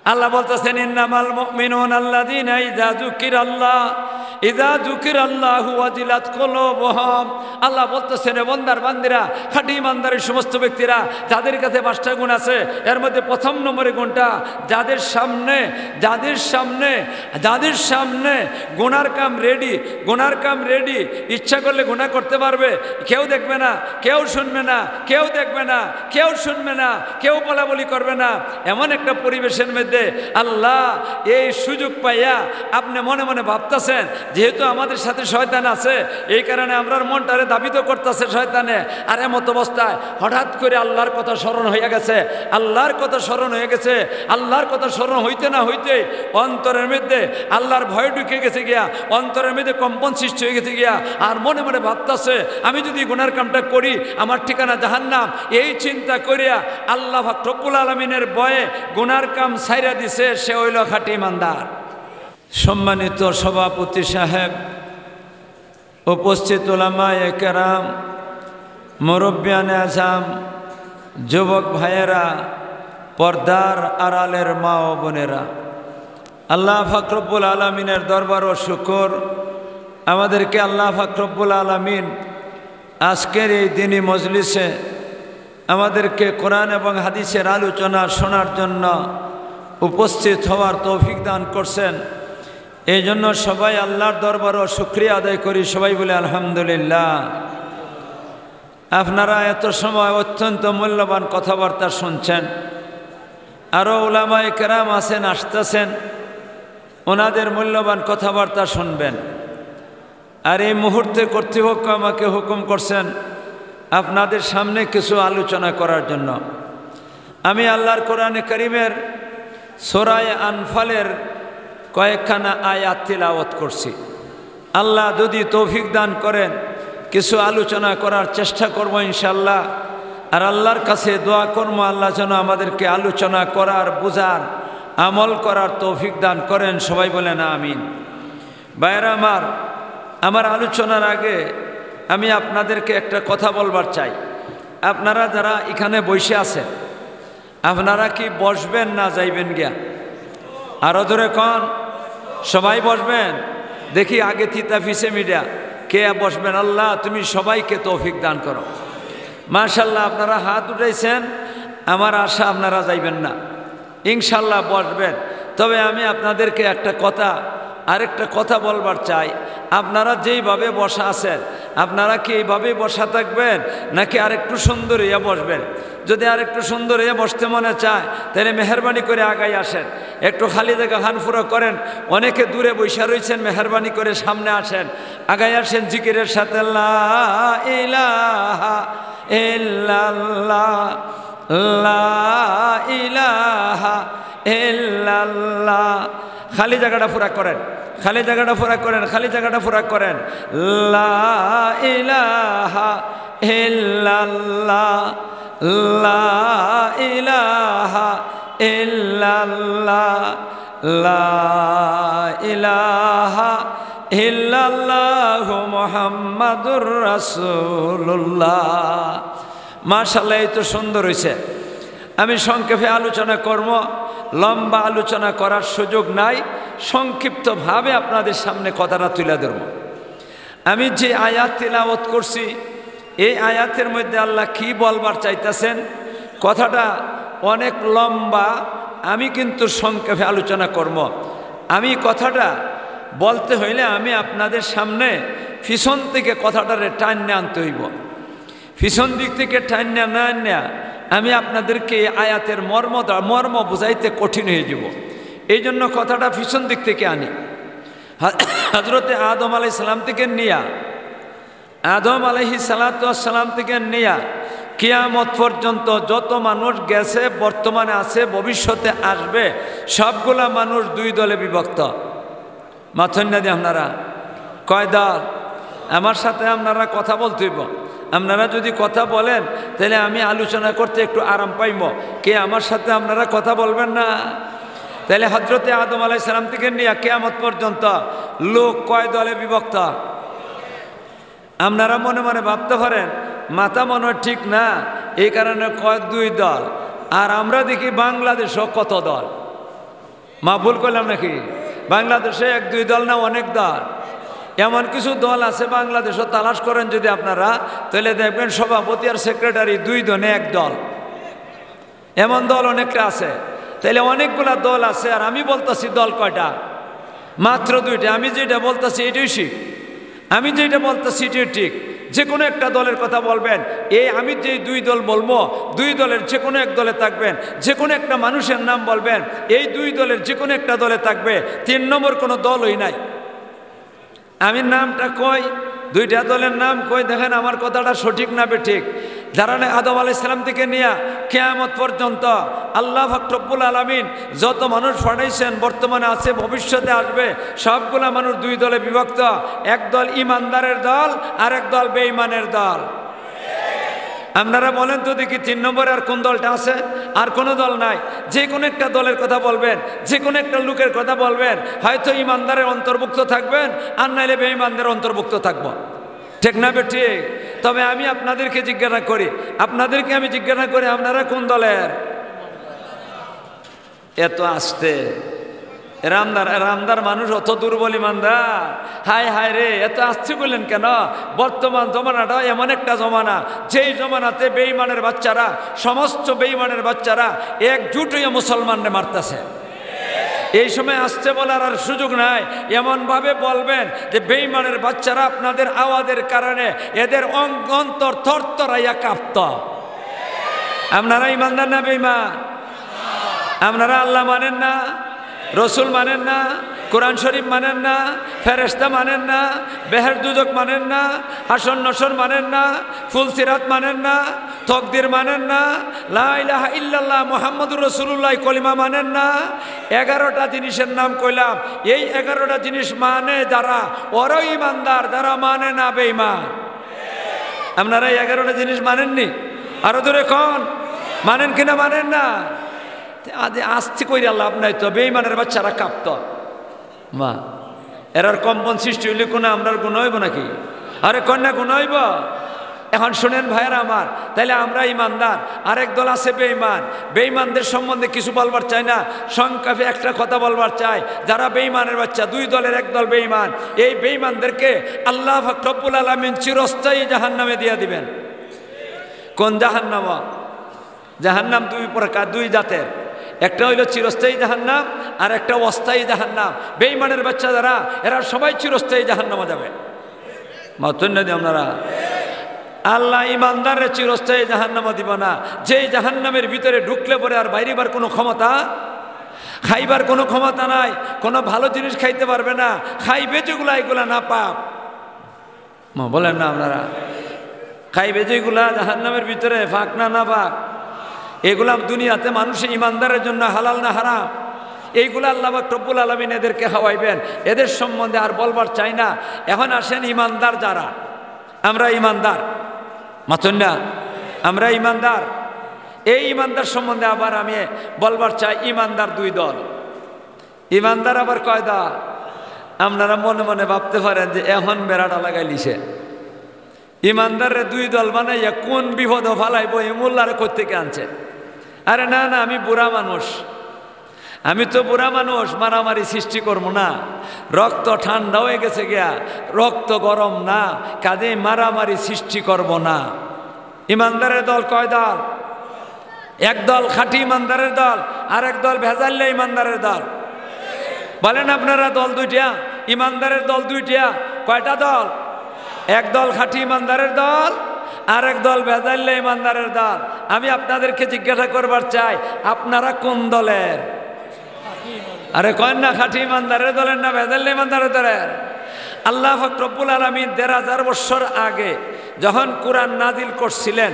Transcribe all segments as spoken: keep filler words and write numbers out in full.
আল্লাহ বলতেছেন, "ইন্নামাল মুমিনুনা আল্লাযীনা ইযা যুকিরাল্লাহ, ইযা যুকিরাল্লাহু ওয়াজিলাত কুলুবুহুম।" আল্লাহ বলতেছেন, এ বন্দার বান্দিরা, খাঁটি ইমানদারের সমস্ত ব্যক্তিরা, যাদের কাছে পাঁচটা গুণ আছে, এর মধ্যে প্রথম নম্বরে গুণটা, যাদের সামনে, যাদের সামনে, যাদের সামনে গুনার কাম রেডি, গুনার কাম রেডি, ইচ্ছা করলে গুনাহ করতে পারবে, কেউ দেখবে না, কেউ শুনবে না, কেউ দেখবে না, কেউ শুনবে না, কেউ বলাবলি করবে না। এমন একটা পরিবেশের মধ্যে আল্লাহ এই সুযোগ পাইয়া আপনি মনে মনে ভাবতাছেন, যেহেতু আমাদের সাথে শয়তান আছে, এই কারণে আমরার মনটারে দাবিত করতেছে শয়তানে। আর এমত অবস্থায় হঠাৎ করে আল্লাহর কথা স্মরণ হইয়া গেছে, আল্লাহর কথা স্মরণ হয়ে গেছে, আল্লাহর কথা স্মরণ হইতে না হইতে অন্তরের মধ্যে আল্লাহর ভয় ঢুকে গেছে গিয়া, অন্তরের মধ্যে কম্পন সৃষ্টি হয়ে গেছে গিয়া। আর মনে মনে ভাবতাছে, "আমি যদি গুনার কামটা করি, আমার ঠিকানা জাহান্নাম।" এই চিন্তা করিয়া আল্লাহ পাক রব্বুল আলামিনের ভয়ে গুনার কাম ছাইরা দিছে, সে হইল খাঁটি ইমানদার। সম্মানিত সভাপতি সাহেব, উপস্থিত উলামায়ে কেরাম, মুরব্বিয়ানে আজম, যুবক ভাইয়েরা, পর্দার আড়ালের মা ও বোনেরা, আল্লাহ পাক রব্বুল আলামিনের দরবারও শুকর, আমাদেরকে আল্লাহ পাক রব্বুল আলামিন আজকের এই দিনী মজলিসে আমাদেরকে কোরআন এবং হাদিসের আলোচনা শোনার জন্য উপস্থিত হওয়ার তৌফিক দান করছেন। এই জন্য সবাই আল্লাহর দরবারও শুকরিয়া আদায় করি, সবাই বলে আলহামদুলিল্লাহ। আপনারা এত সময় অত্যন্ত মূল্যবান কথাবার্তা শুনছেন, আরও উলামায়ে কেরাম আছেন, আসতেছেন, ওনাদের মূল্যবান কথাবার্তা শুনবেন। আর এই মুহূর্তে কর্তৃপক্ষ আমাকে হুকুম করছেন আপনাদের সামনে কিছু আলোচনা করার জন্য। আমি আল্লাহর কোরআনে করিমের সূরায়ে আনফালের কয়েকখানা আয়াত তিলাওয়াত করছি। আল্লাহ যদি তৌফিক দান করেন, কিছু আলোচনা করার চেষ্টা করব ইনশাআল্লাহ। আর আল্লাহর কাছে দোয়া করবো, আল্লাহ যেন আমাদেরকে আলোচনা করার, বুঝার, আমল করার তৌফিক দান করেন। সবাই বলেন আমিন। ভাইরা আমার, আমার আলোচনার আগে আমি আপনাদেরকে একটা কথা বলবার চাই। আপনারা যারা এখানে বসে আছেন, আপনারা কি বসবেন না যাইবেন গিয়া? আরো জোরে কন, সবাই বসবেন? দেখি আগে তিতা পিছে মিডা কে বসবেন। আল্লাহ, তুমি সবাইকে তৌফিক দান করো। মাশাআল্লাহ, আপনারা হাত উঠাইছেন, আমার আশা আপনারা যাইবেন না, ইনশাআল্লাহ বসবেন। তবে আমি আপনাদেরকে একটা কথা, আরেকটা কথা বলবার চাই। আপনারা যেইভাবে বসা আছেন, আপনারা কি এইভাবেই বসা থাকবেন, নাকি আরেকটু সুন্দর হইয়া বসবেন? যদি আরেকটু সুন্দর হইয়া বসতে মনে চায়, তাহলে মেহেরবানি করে আগাই আসেন, একটু খালি জায়গা খান পুরা করেন। অনেকে দূরে বইসা রইছেন, মেহেরবানি করে সামনে আসেন, আগাই আসেন জিকিরের সাথে, লা ইলাহা ইল্লাল্লাহ, লা ইলাহা ইল্লাল্লাহ। খালি জায়গাটা পুরা করেন, খালি জায়গাটা পুরা করেন, খালি জায়গাটা পুরা করেন। লা ইলাহা ইল্লাল্লাহ, লা ইলাহা ইল্লাল্লাহ, লা ইলাহা ইল্লাল্লাহু মুহাম্মাদুর রাসূলুল্লাহ। মাশাআল্লাহ, এই তো সুন্দর হইছে। আমি সংক্ষেপে আলোচনা করব, লম্বা আলোচনা করার সুযোগ নাই, সংক্ষিপ্তভাবে আপনাদের সামনে কথাটা তুলে ধরব। আমি যে আয়াত তিলাওয়াত করছি, এই আয়াতের মধ্যে আল্লাহ কি বলবার চাইতেছেন, কথাটা অনেক লম্বা, আমি কিন্তু সংক্ষেপে আলোচনা করব। আমি কথাটা বলতে হইলে আমি আপনাদের সামনে পিছন থেকে কথাটারে টাইন্না আনতে হইব। পিছন দিক থেকে টাইন্না না আনিয়া আমি আপনাদেরকে এই আয়াতের মর্ম, মর্ম বুঝাইতে কঠিন হয়ে যাব। এই জন্য কথাটা পিছন দিক থেকে আনি। হ-, হজরতে আদম আলাইহিস সালাম থেকে নিয়া, আদম আলাইহিস সালাতু ওয়াস সালাম থেকে নিয়া কিয়ামত পর্যন্ত যত মানুষ গেছে, বর্তমানে আছে, ভবিষ্যতে আসবে, সবগুলা মানুষ দুই দলে বিভক্ত। মাতইন না দি আপনারা? কয় দল? আমার সাথে আপনারা কথা বলতে হইব। আপনারা যদি কথা বলেন, তাহলে আমি আলোচনা করতে একটু আরাম পাইব। কে আমার সাথে আপনারা কথা বলবেন না? তাহলে হজরতে আদম আলাইহিস সালাম থেকে নিয়ে কিয়ামত পর্যন্ত লোক কয় দলে বিভক্ত? আপনারা মনে মনে ভাবতে পারেন, মাথা মনে হয় ঠিক না, এই কারণে কয় দুই দল। আর আমরা দেখি বাংলাদেশও কত দল। মা, ভুল করলাম নাকি? বাংলাদেশে এক দুই দল না, অনেক দল। এমন কিছু দল আছে বাংলাদেশে, তালাশ করেন যদি আপনারা, তাহলে দেখবেন সভাপতি আর সেক্রেটারি দুই জনে এক দল। এমন দল অনেকটা আছে। তাহলে অনেকগুলা দল আছে, আর আমি বলতাছি দল কয়টা? মাত্র দুইটা। আমি যেটা বলতাছি এটাই ঠিক। আমি যেটা বলতাছি এটাই ঠিক। যে কোনো একটা দলের কথা বলবেন, এই আমি যে দুই দল বলবো, দুই দলের যে কোনো এক দলে থাকবেন। যে কোনো একটা মানুষের নাম বলবেন, এই দুই দলের যে কোনো একটা দলে থাকবে। তিন নম্বর কোনো দলই নাই। আমি নামটা কই, দুইটা দলের নাম কই, দেখেন আমার কথাটা সঠিক না বেঠিক। যারা না আদম আলাইহিস সালাম থেকে নিয়া কিয়ামত পর্যন্ত আল্লাহ পাক রব্বুল আলামিন যত মানুষ পাঠাইছেন, বর্তমানে আছে, ভবিষ্যতে আসবে, সবগুলা মানুষ দুই দলে বিভক্ত। এক দল ইমানদারের দল, আর এক দল বেঈমানের দল। আপনারা বলেন তো দেখি, তিন নম্বরে আর কোন দলটা আছে? আর কোনো দল নাই। যে কোনো একটা দলের কথা বলবেন, যে কোনো একটা লোকের কথা বলবেন, হয়তো ইমানদারের অন্তর্ভুক্ত থাকবেন, আর নাইলে বেঈমানদের অন্তর্ভুক্ত থাকবো। ঠিক না বেঠিক? তবে আমি আপনাদেরকে জিজ্ঞাসা করি, আপনাদেরকে আমি জিজ্ঞাসা করি, আপনারা কোন দলের? এত আস্তে। রামদার, রামদার মানুষ অত দুর্বল ইমানদার। হায় হায় রে, এত আস্তে করলেন কেন? বর্তমান জমানাটা এমন একটা জমানা, যেই জমানাতে বেঈমানের বাচ্চারা, সমস্ত বেঈমানের বাচ্চারা একজুট হইয়া মুসলমানরে মারতাছে। এই সময় আস্তে বলার আর সুযোগ নাই। এমনভাবে বলবেন যে বেঈমানের বাচ্চারা আপনাদের আওয়াজের কারণে এদের অং-, অন্তর থরথরাইয়া কাঁপত। আপনারা ইমানদার না বেঈমান? আপনারা আল্লাহ মানেন না, রসুল মানেন না, কোরআন শরীফ মানেন না, ফেরেশতা মানেন না, বেহেশত দুজখ মানেন না, হাশর নশর মানেন না, ফুলসিরাত মানেন না, তকদির মানেন না, লা ইলাহা ইল্লাল্লাহ মুহাম্মাদুর রাসূলুল্লাহ কলিমা মানেন না। এগারোটা জিনিসের নাম কইলাম, এই এগারোটা জিনিস মানে যারা, ওরাও ইমানদার, যারা মানে না বেঈমান। আপনারা এই এগারোটা জিনিস মানেননি? আরো জোরে কন, মানেন কিনা মানেন না? আজ আস্তে কইরা লাভ নাই তো, বেঈমানের বাচ্চারা কাঁপত। মা, এরার কম্পন সৃষ্টি হইলে কোনো আমরার গুনাহ হইব নাকি? আরে কন্যা গুনাহ হইব? এখন শুনেন ভাইয়েরা আমার, তাইলে আমরা ইমানদার, আরেক দল আছে বেঈমান। বেঈমানদের সম্বন্ধে কিছু বলবার চাই না, সংক্ষেপে একটা কথা বলবার চাই। যারা বেঈমানের বাচ্চা, দুই দলের এক দল বেঈমান, এই বেঈমানদেরকে আল্লাহ পাক রব্বুল আলামিন চিরস্থায়ী জাহান্নামে দিয়া দিবেন। কোন জাহান্নাম? জাহান্নাম দুই প্রকার, দুই জাতের। একটা হইল চিরস্থায়ী জাহান্নাম, আর একটা অস্থায়ী জাহান্নাম। বেঈমানের বাচ্চা যারা, এরা সবাই চিরস্থায়ী জাহান্নামে যাবে। মাতুন না দি আপনারা? আল্লাহ ইমানদাররে চিরস্থায়ী জাহান্নামে দিব না, যেই জাহান্নামের ভিতরে ঢুকলে পরে আর বাইরিবার কোনো ক্ষমতা, খাইবার কোনো ক্ষমতা নাই, কোনো ভালো জিনিস খাইতে পারবে না, খাইবে যেগুলা, এগুলা নাপাক। মা, বলেন না আপনারা? খাইবে যেগুলা জাহান্নামের ভিতরে, পাক না নাপাক? এগুলা দুনিয়াতে মানুষের ইমানদারের জন্য হালাল না হারাম? এইগুলা আল্লাহ পাক রব্বুল আলামিন এদেরকে খাওয়াইবেন। এদের সম্বন্ধে আর বলবার চাই না। এখন আসেন ইমানদার যারা, আমরা ইমানদার, মাতুন না, আমরা ইমানদার। এই ইমানদার সম্বন্ধে আবার আমি বলবার চাই, ইমানদার দুই দল। ইমানদার আবার কয় দল? আপনারা মনে মনে ভাবতে পারেন যে এখন বেড়াটা লাগাইলিছে। ইমানদাররে দুই দল বানাইয়া কোন বিপদে ফালাইবো, এই মোল্লারে কোত্থেকে আনছে? আরে না না, আমি বুড়া মানুষ, আমি তো বুড়া মানুষ, মারামারি সৃষ্টি করবো না। রক্ত ঠান্ডা হয়ে গেছে গিয়া, রক্ত গরম না, কাজেই মারামারি সৃষ্টি করব না। ইমানদারের দল কয় দল? এক দল খাঁটি ইমানদারের দল, আর এক দল ভেজাল্লা ইমানদারের দল। বলেন আপনারা, দল দুইটা, ইমানদারের দল দুইটা। কয়টা দল? এক দল খাঁটি ইমানদারের দল, আর এক দল ভেজাল্লা ইমানদারের দল। আমি আপনাদেরকে জিজ্ঞাসা করবার চাই, আপনারা কোন দলের? আরে কয় না, খাঁটি ইমানদারের দলের না ভেজাল্লা ইমানদারের দলের? আল্লাহ পাক রব্বুল আলামিন দেড় হাজার বছর আগে যখন কোরআন নাজিল করছিলেন,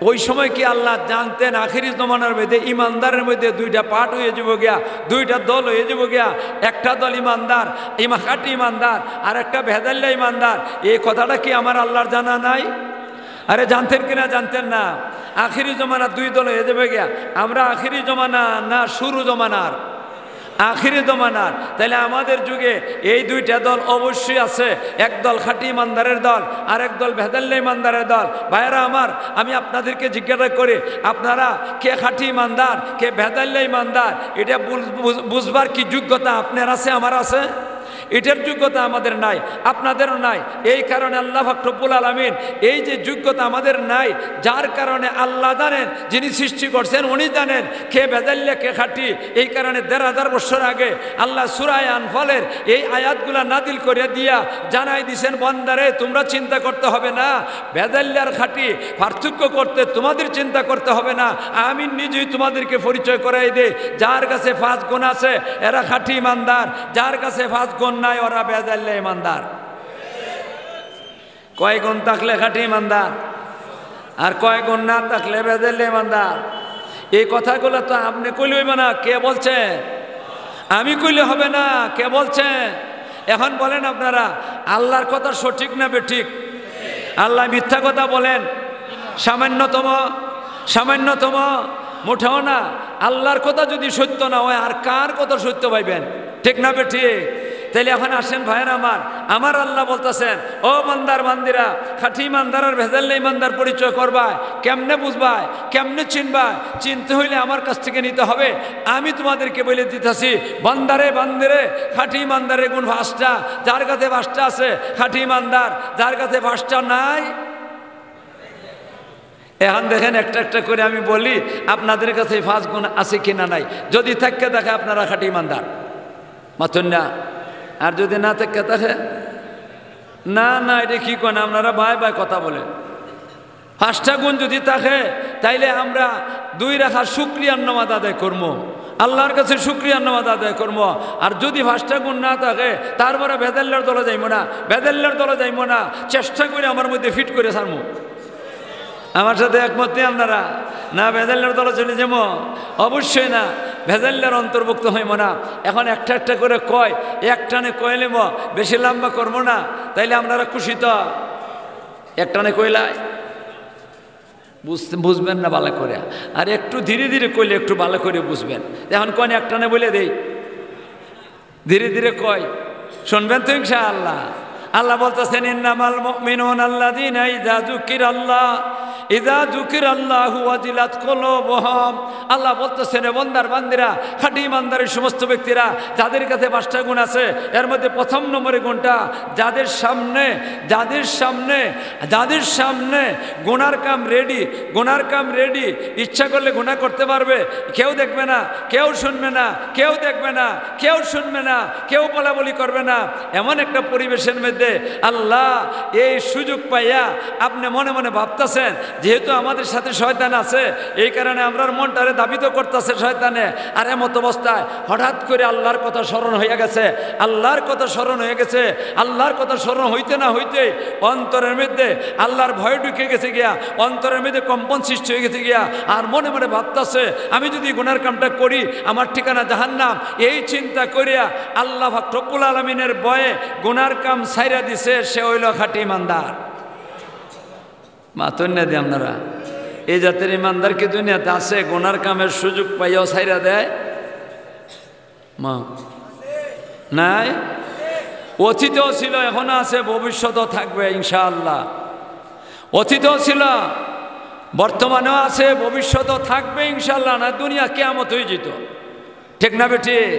ওই সময় কি আল্লাহ জানতেন আখেরি জমানার মধ্যে ইমানদারের মধ্যে দুইটা পার্ট হয়ে যাবো গিয়া, দুইটা দল হয়ে যাবো গিয়া? একটা দল ইমানদার, ইমা-, খাঁটি ইমানদার, আর একটা ভেজাল্লা ইমানদার। এই কথাটা কি আমার আল্লাহর জানা নাই? আরে জানতেন কি না জানতেন না? আখেরি জমানা দুই দল হয়ে যাবো গিয়া। আমরা আখেরি জমানা না শুরু জমানার? আখিরি জমানার। তাইলে আমাদের যুগে এই দুইটা দল অবশ্যই আছে, এক দল খাঁটি ইমানদারের দল, আর এক দল ভেজাল্লা ইমানদারের দল। ভাইরা আমার, আমি আপনাদেরকে জিজ্ঞাসা করি, আপনারা কে খাঁটি ইমানদার, কে ভেজাল্লা ইমানদার, এটা বুঝ-, বুঝ-, বুঝবার কি যোগ্যতা আপনার আছে, আমার আছে? এটার যোগ্যতা আমাদের নাই, আপনাদেরও নাই। এই কারণে আল্লাহ পাক রব্বুল আলামিন এই যে যোগ্যতা আমাদের নাই, যার কারণে আল্লাহ জানেন, যিনি সৃষ্টি করছেন উনি জানেন কে ভেজাল্লা কে খাঁটি। এই কারণে দেড় হাজার বছর আগে আল্লাহ সূরা আনফালের এই আয়াতগুলা নাজিল করে দিয়া জানাই দিছেন, বান্দারে, তোমরা চিন্তা করতে হবে না, ভেজাল্লার খাঁটি পার্থক্য করতে তোমাদের চিন্তা করতে হবে না, আমি নিজেই তোমাদেরকে পরিচয় করাই দেই। যার কাছে পাঁচ গুণ আছে, এরা খাঁটি ইমানদার, যার কাছে পাঁচ গুণ নাই, ওরা ভেজাল্লা ইমানদার। কয় গুণ থাকলে খাঁটি ইমানদার, আর কয় গুণ না থাকলে ভেজাল্লা ইমানদার? এই কথাগুলো তো আপনি কইলে হইবে না, কে বলছে? আমি কইলে হবে না, কে বলছে? এখন বলেন আপনারা, আল্লাহর কথা সঠিক না বেঠিক? আল্লাহ মিথ্যা কথা বলেন সামান্যতম? সামান্যতম? মোটেও না। আল্লাহর কথা যদি সত্য না হয়, আর কার কথা সত্য পাইবেন? ঠিক না বেঠিক? তাইলে এখন আসেন ভাইয়ের আমার, আমার আল্লাহ বলতেছেন, "ও বান্দার বান্দিরা, খাঁটি ইমানদার আর ভেজাল্লা ইমানদার পরিচয় করবায়, কেমনে বুঝবায়, কেমনে চিনবায়? চিনতে হইলে আমার কাছ থেকে নিতে হবে।" আমি তোমাদেরকে বলে দিতেছি, বান্দারে, বান্দিরে, খাঁটি ইমানদারের গুণ পাঁচটা। যার কাছে পাঁচটা আছে, খাঁটি ইমানদার। যার কাছে পাঁচটা নাই, এখন দেখেন, একটা একটা করে আমি বলি, আপনাদের কাছে এই পাঁচ গুণ আছে কিনা নাই। যদি থাকে থাকে, আপনারা খাঁটি ইমানদার, মাতুন না। আর যদি না থাকে থাকে, না, না, এটা কি কন? আপনারা বায় বায় কথা বলেন। পাঁচটা গুণ যদি থাকে, তাইলে আমরা দুই রাকাত শুকরিয়ার নামাজ আদায় করবো, আল্লাহর কাছে শুকরিয়ার নামাজ আদায় করবো। আর যদি পাঁচটা গুণ না থাকে, তারপরে ভেজাল্লার দলে যাইবো না, ভেজাল্লার দলে যাইবো না, চেষ্টা করে আমার মধ্যে ফিট করে ছাড়বো। আমার সাথে একমত নি আপনারা? না, ভেজাল্লার দলে চলে যাবো? অবশ্যই না, ভেজাল্লার অন্তর্ভুক্ত হইবো না। এখন একটা একটা করে কয়, এক টানে কইলে ম-, বেশি লম্বা করবো না, তাইলে আপনারা খুশি তো? এক টানে কইলাই বুঝতে, বুঝবেন না ভালো করে, আর একটু ধীরে ধীরে কইলে একটু ভালো করে বুঝবেন। এখন কোন এক টানে বলে দেই, ধীরে ধীরে কয়, শুনবেন তো ইনশাআল্লাহ? আল্লাহ বলতেছেন, "ইন্নামাল মুমিনুনা আল্লাযীনা ইযা যুকিরাল্লাহ, ইযা যুকিরাল্লাহু ওয়াজিলাত কুলুবুহুম।" আল্লাহ বলতেছেন, "এ বন্দার বান্দিরা, খাঁটি ইমানদারের সমস্ত ব্যক্তিরা, যাদের কাছে পাঁচটা গুণ আছে, এর মধ্যে প্রথম নম্বরে গুণটা, যাদের সামনে, যাদের সামনে, যাদের সামনে গুনার কাম রেডি, গুনার কাম রেডি, ইচ্ছা করলে গুনাহ করতে পারবে, কেউ দেখবে না, কেউ শুনবে না, কেউ দেখবে না, কেউ শুনবে না, কেউ বলাবলি করবে না।" এমন একটা পরিবেশের মধ্যে আল্লাহ এই সুযোগ পাইয়া আপনি মনে মনে ভাবতেছেন, যেহেতু আমাদের সাথে শয়তান আছে, এই কারণে আমরার মনটারে দাবিত করতেছে শয়তানে। আর এমত অবস্থায় হঠাৎ করে আল্লাহর কথা স্মরণ হইয়া গেছে, আল্লাহর কথা স্মরণ হয়ে গেছে, আল্লাহর কথা স্মরণ হইতে না হইতে অন্তরের মধ্যে আল্লাহর ভয় ঢুকে গেছে গিয়া, অন্তরের মধ্যে কম্পন সৃষ্টি হয়ে গেছে গিয়া। আর মনে মনে ভাবতাছে, "আমি যদি গুনার কামটা করি, আমার ঠিকানা জাহান্নাম।" এই চিন্তা করিয়া আল্লাহ পাক রব্বুল আলামিনের ভয়ে গুনার কাম ছাইরা দিছে, সে হইল খাঁটি ইমানদার। মাতুন না দি আপনারা, এই জাতের ইমানদার কি দুনিয়াতে আছে? গুনার কামের সুযোগ পাইয়াও ছাইরা দেয়? মা নাই? অতীতেও ছিল, এখনো আছে, ভবিষ্যতেও থাকবে ইনশাআল্লাহ। অতীতেও ছিল, বর্তমানেও আছে, ভবিষ্যতেও থাকবে ইনশাআল্লাহ। না, দুনিয়া কিয়ামত হয়ে যেত, ঠিক না বেটি?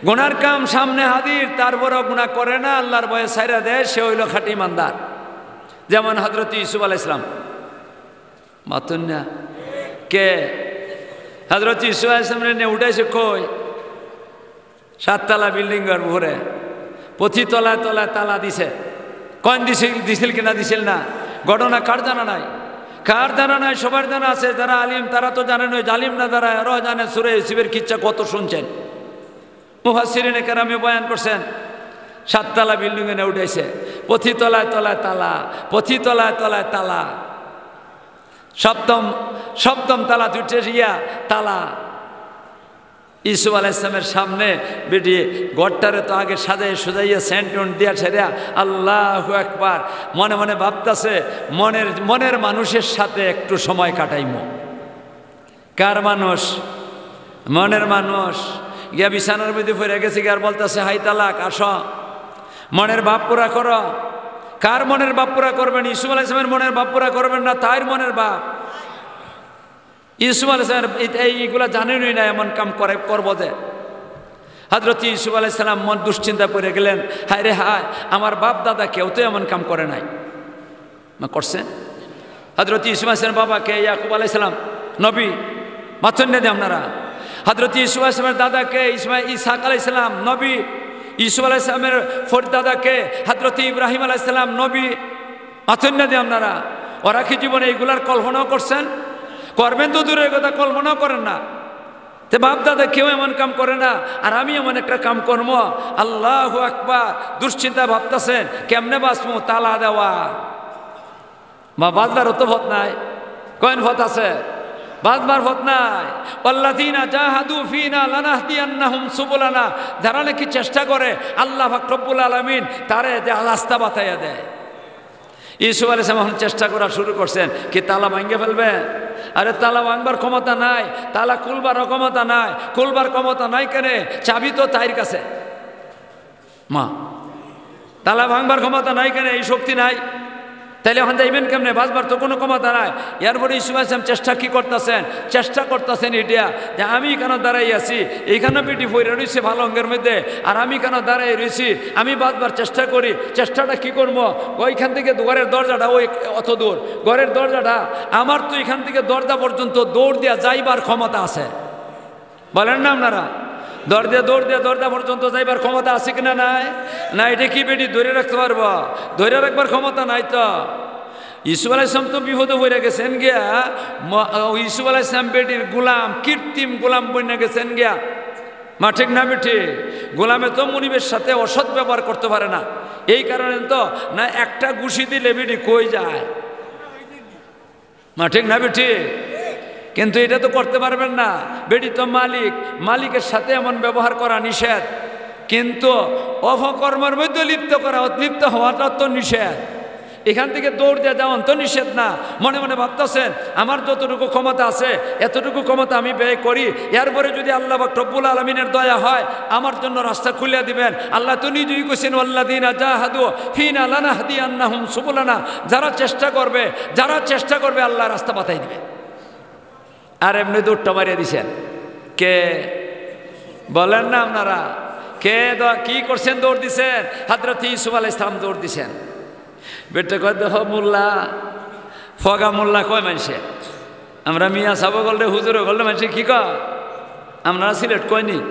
গুনার কাম সামনে হাজির, তারপরেও গুনাহ করে না, আল্লাহর ভয়ে ছাইরা দেয়, সে হইল খাঁটি ইমানদার। যেমন হযরত ইউসুফ আলাইহিস সালাম, মাতুন না? কে? হযরত ইউসুফ আলাইহিস সালামরে নিয়ে উঠাইছে কই? সাততলা বিল্ডিংয়ের উপরে। প্রতি তলায় তলায় তালা দিছে। কইন দিছিল, দিছিল কিনা দিছিল না, ঘটনা কার জানা নাই? কার জানা নাই? সবার জানা আছে। যারা আলিম তারা তো জানেন, ওই জালিম না যারা, এরাও জানে। সূরা ইউসুফের কিচ্ছা কত শুনছেন, মুফাসসিরিনে কেরামে বয়ান করছেন। সাততলা বিল্ডিংয়ে নিয়ে উঠাইছে, প্রতি তলায় তলায় তালা, প্রতি তলায় তলায় তালা। সপ্তম, সপ্তম তালা দুইটা ইয়া তালা। ইউসুফ আলাইহিস সালামের সামনে বেটি ঘরটারে তো আগে সাজাইয়া সুজাইয়া সেন্ট টেন্ট দিয়া ছেড়া, আল্লাহু আকবার, মনে মনে ভাবতাছে, মনের, মনের মানুষের সাথে একটু সময় কাটাইমু। কার মানুষ? মনের মানুষ। গিয়া বিছানার মধ্যে পড়ে গেছে গিয়া, আর বলতেছে, "হায় তালাক, আসো, মনের ভাব পুরা করো।" কার মনের ভাব পুরা করবেন? ইউসুফ আলাইহিস সালামের মনের ভাব পুরা করবেন না তাইর মনের ভাব? ইউসুফ আলাইহিস সালাম এই, এইগুলা জানেনই না, এমন কাম করে, করবো যে। হযরত ইউসুফ আলাইহিস সালাম মন দুশ্চিন্তায় পড়ে গেলেন, "হায় রে হায়, আমার বাপ দাদা কেউ তো এমন কাম করে নাই।" না, করছে? হযরত ইউসুফ আলাইহিস সালামের বাবা কে? ইয়াকুব আলাইহিস সালাম, নবী। মাতইন না দি আপনারা। হযরত ইউসুফ আলাইহিস সালামের দাদা কে? ইসমাইল, ইসহাক আলাইহিস সালাম, নবী। ইউসুফ আলাইহিস সালামের ফর-, দাদা কে? হযরত ইব্রাহিম আলাইহিস সালাম, নবী। মাতইন না দি আপনারা। ওরা কি জীবনে এইগুলার কল্পনাও করছেন? করবেন তো দূরের কথা, কল্পনাও করেন না। তে বাপ দাদা কেউ এমন কাম করে না, আর আমি এমন একটা কাম করবো। আল্লাহু আকবার। দুশ্চিন্তা ভাবতাছেন, "কেমনে বাঁচমু?" তালা দেওয়া। বা বাঁচবার তো পথ নাই। কইন পথ আছে? বাঁচবার পথ নাই। "ওয়াল্লাযীনা জাহাদু ফীনা লানাহদিয়ান্নাহুম সুবুলানা।" যারা নাকি চেষ্টা করে, আল্লাহ পাক রব্বুল আলামিন তারে যে রাস্তা বাতাইয়া দেয়। ইউসুফ আলাইহিস সালাম এখন চেষ্টা করা শুরু করছেন, কি তালা ভাঙ্গে ফেলবে? আরে, তালা ভাঙবার ক্ষমতা নাই, তালা খুলবারও ক্ষমতা নাই। খুলবার ক্ষমতা নাই কেনে? চাবি তো তাইর কাছে। মা, তালা ভাঙবার ক্ষমতা নাই কেনে? এই শক্তি নাই। তাইলে এখন যাইবেন কেমনে? বাঁচবার তো কোনো ক্ষমতা নাই। এরপরে ইউসুফ আলাইহিস সালাম চেষ্টা কি করতেছেন? চেষ্টা করতেছেন এটা যে আমি এখানে দাঁড়াই আছি, এইখানে বেটি পড়ে রইছে পালঙ্গের মধ্যে, আর আমি এখানে দাঁড়াই রইছি, আমি বাঁচবার চেষ্টা করি। চেষ্টাটা কি করবো? ওইখান থেকে ঘরের দরজাটা ওই অত দূর, ঘরের দরজাটা আমার তো এখান থেকে দরজা পর্যন্ত দৌড় দিয়া যাইবার ক্ষমতা আছে। বলেন না আপনারা, দরজা, দৌড় দিয়া দরজা পর্যন্ত যাইবার ক্ষমতা আছে কিনা নাই? না, এটা কি বেটি ধরে রাখতে পারবো? ধরে রাখবার ক্ষমতা নাই তো। ইউসুফ আলাইহিস সালাম তো বিপদে পড়ে গেছেন গিয়া, ম-, ইউসুফ আলাইহিস সালাম বেটির গোলাম, কৃত্রিম গোলাম বনে গেছেন গিয়া। মা, ঠিক না বেঠিক? গোলামে তো মুনিবের সাথে অসৎ ব্যবহার করতে পারে না, এই কারণে তো না একটা ঘুষি দিলে বেটি কই যায়। মা, ঠিক না বেঠিক? কিন্তু এটা তো করতে পারবেন না। বেটি তো মালিক, মালিকের সাথে এমন ব্যবহার করা নিষেধ, কিন্তু অপকর্মের মধ্যে লিপ্ত করা, লিপ্ত হওয়াটা তো নিষেধ। এখান থেকে দৌড় দিয়ে যাওয়ান তো নিষেধ না। মনে মনে ভাবতেছেন, "আমার যতটুকু ক্ষমতা আছে, এতটুকু ক্ষমতা আমি ব্যয় করি, এরপরে যদি আল্লাহ পাক রব্বুল আলামিনের দয়া হয়, আমার জন্য রাস্তা খুলে দিবেন।" আল্লাহ তো নিজেই কইছেন, "ওয়াল্লাযীনা জাহাদু ফীনা লানাহদিয়ান্নাহুম সুবুলানা।" যারা চেষ্টা করবে, যারা চেষ্টা করবে, আল্লাহ রাস্তা বাতাই দিবে। আর এমনি দৌড়টা মারিয়া দিছেন কে? বলেন না আপনারা, কে দ-, কি করছেন? দৌড় দিছেন। হযরত ইউসুফ আলাইহিস সালাম দৌড় দিছেন। বেটা কয়, "দেখো মোল্লা, ফগা মোল্লা কয় মানষে। আমরা মিয়া সাব অকলরে, হুজুর অকলরে মানষে কি কয়? আপনারা সিলেট কয়নি?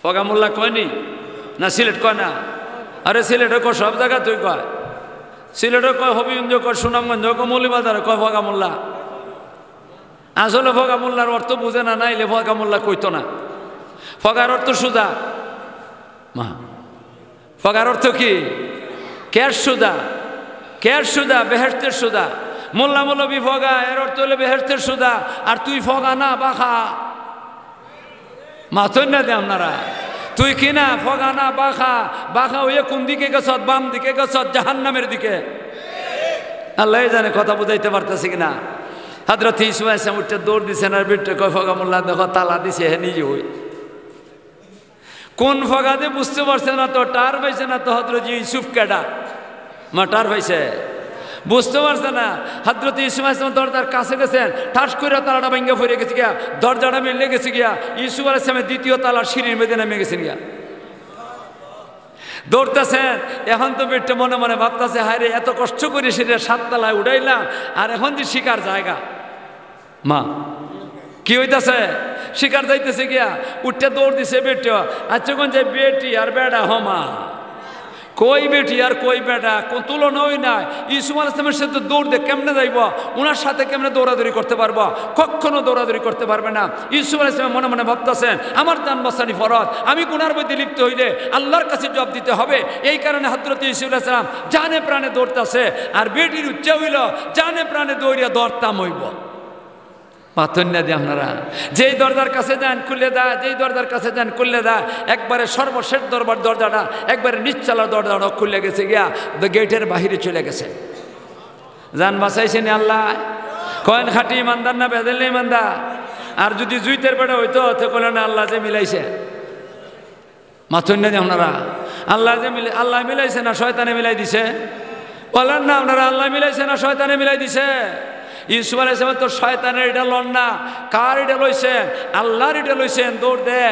ফগা মোল্লা কয়নি? না, সিলেট কয় না? আরে, সিলেটে কয়, সব জায়গাতেই কয়। সিলেটে কয়, হবিগঞ্জ কয়, সুনামগঞ্জ কয়, মৌলভীবাজারে কয় ফগা মোল্লা।" আসলে ফগা মোল্লার অর্থ বুঝে না, নাইলে ফগা মোল্লা কইতো না। ফগার অর্থ সুজা। মা, ফগার অর্থ কি? কের সুজা? কের সুজা? বেহেশতের সুজা। মোল্লা মৌলবী ফগা, এর অর্থ হইলে বেহেশতের সুজা। আর তুই ফগা না, বাখা। মাতইন না দি আপনারা। তুই কি না ফগা না বাখা? বাখা হইয়া কোন দিকে গেছত? বাম দিকে গেছত, জাহান্নামের দিকে। আল্লাহ জানে কথা বুঝাইতে পারতেছি কিনা। হযরত ইউসুফ আলাইহিস সালাম উঠে দৌড় দিছেন, আর বেটা কয়, "ফগা মোল্লা দেখো, তালা দিছে, হে নিজে হই।" কোন ফগাতে বুঝতে পারছে না তো, টের পাইছে না তো হযরত ইউসুফ কেডা। মা, টের পাইছে, বুঝতে পারছে না। হযরত ইউসুফ আলাইহিস সালাম দরজার কাছে গেছেন, ঠাস করে তালাটা ভাঙ্গা পড়ে গেছে গিয়া, দরজাটা মিলে গেছে গিয়া, ইউসুফ আলাইহিস সালামের দ্বিতীয় তালার সিঁড়ির মধ্যে নেমে গেছেন গিয়া। দৌড়তেছেন, এখন তো বেটা মনে মনে ভাবতেছে, "হায় রে, এত কষ্ট করে সিঁড়ির সাত তালায় উঠাইলাম, আর এখন যে শিকার জায়গা।" মা, কি হইতাছে? শিকার যাইতেছে গিয়া, উঠে দৌড় দিছে বেটা। আচ্ছা, কোন যে বেটি আর বেটা হমা? কই বেটি আর কই বেটা? কোন তুলনাই নাই। ইউসুফ আলাইহিস সালামের সাথে দৌড় দিয়ে কেমনে যাইব? ওনার সাথে কেমনে দৌড়াদৌড়ি করতে পারবো? কখনো দৌড়াদৌড়ি করতে পারবে না। ইউসুফ আলাইহিস সালাম মনে মনে ভাবতেছেন, "আমার জান বাঁচানি ফরজ, আমি গুনার মধ্যে লিপ্ত হইলে আল্লাহর কাছে জবাব দিতে হবে।" এই কারণে হযরত ইউসুফ আলাইহিস সালাম জানে প্রাণে দৌড়তেছে, আর বেটির উচ্চা হইল, "জানে প্রাণে দৌড়িয়া ধরতাম হইব।" মাতইন না দি আপনারা। যেই দরজার কাছে যান, খুলে দেয়, যেই দরজার কাছে যান, খুলে দেয়। একবারে সর্বশেষ দরবার দরজাটা, একবারে নিচতলার দরজাটা খুলে গেছে গিয়া, তো গেটের বাইরে চলে গেছে। জান বাঁচাইছেন আল্লাহ। কইন খাঁটি ইমানদার না বেদেল ইমানদার? আর যুদি জুইতের বেটা অইতো, তে কইলা না আল্লায় যে মিলাইছে। মাতইন না যে আপনারা, আল্লায় যে মিলে-, আল্লায় মিলাইছে না শয়তানে মিলাই দিছে? বলেন না আপনারা, আল্লায় মিলাইছে না শয়তানে মিলাই দিছে? ইউসুফ আলাইহিস সালাম তো শয়তানের ইটা লন না, কার ইটা লইছেন? আল্লাহর ইটা লইছেন, দৌড় দে।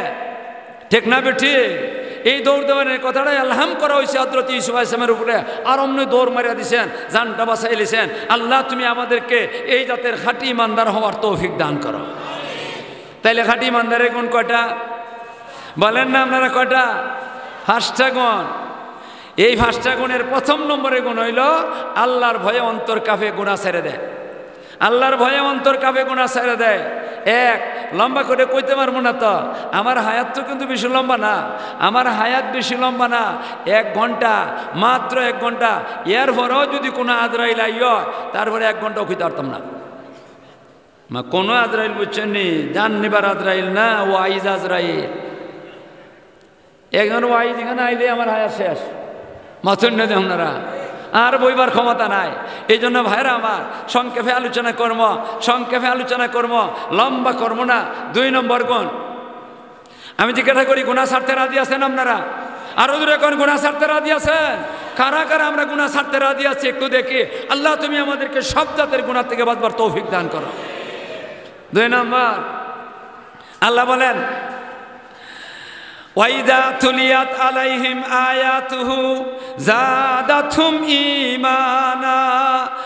ঠিক না বেঠিক? এই দৌড় দেওয়ার কথাটা এলহাম করা অইছে হযরত ইউসুফ আলাইহিস সালামের উপরে, আর অমনি দৌড় মারিয়া দিছেন, জানটা বাঁচাই লিছেন। আল্লাহ, তুমি আমাদেরকে এই জাতের খাঁটি ইমানদার হওয়ার তৌফিক দান করো। তাইলে খাঁটি ইমানদারের গুণ কয়টা? বলেন না আপনারা কয়টা? পাঁচটা গুণ। এই পাঁচটা গুণের প্রথম নম্বরের গুণ অইলো আল্লাহর ভয়ে অন্তর কাঁপে, গুনাহ ছেড়ে দেয়। আল্লাহর ভয়ে অন্তর কাঁপে, গুনাহ ছেড়ে দেয়। এক, লম্বা করে কইতে পারমু না তো, আমার হায়াত তো কিন্তু বেশি লম্বা না, আমার হায়াত বেশি লম্বা না, এক ঘন্টা, মাত্র এক ঘন্টা। এর পরেও যুদি কুনু আজরাইল আইয়, তারপরে এক ঘন্টাও কইতে পারতাম না। মা, কুনু আজরাইল বুঝছইন নি? জান নিবার আজরাইল না, ওয়াইজ আজরাইল। একজন ওয়াইজ এখানে আইলে আমার হায়াত শেষ। মাতইন না যে আপনারা, আর বইবার ক্ষমতা নাই। এই জন্য ভাইরা আমার, সংক্ষেপে আলোচনা করমু, সংক্ষেপে আলোচনা করমু, লম্বা করমু না। দুই নম্বর গুণ, আমি জিজ্ঞাসা করি, গুনাহ ছাড়তে রাজি আছেন আপনারা? আরো জোরে কইন, গুনাহ ছাড়তে রাজি আছেন? কারা কারা আমরা গুনাহ ছাড়তে রাজি আছি একটু দেখি। আল্লাহ, তুমি আমাদেরকে সব জাতের গুনাহ থেকে বাঁচবার তৌফিক দান করো। দুই নম্বর, আল্লাহ বলেন, "ওয়াইদা তুলিয়াত আলাইহিম আয়াতুহু জাদাতহুম ঈমানা।"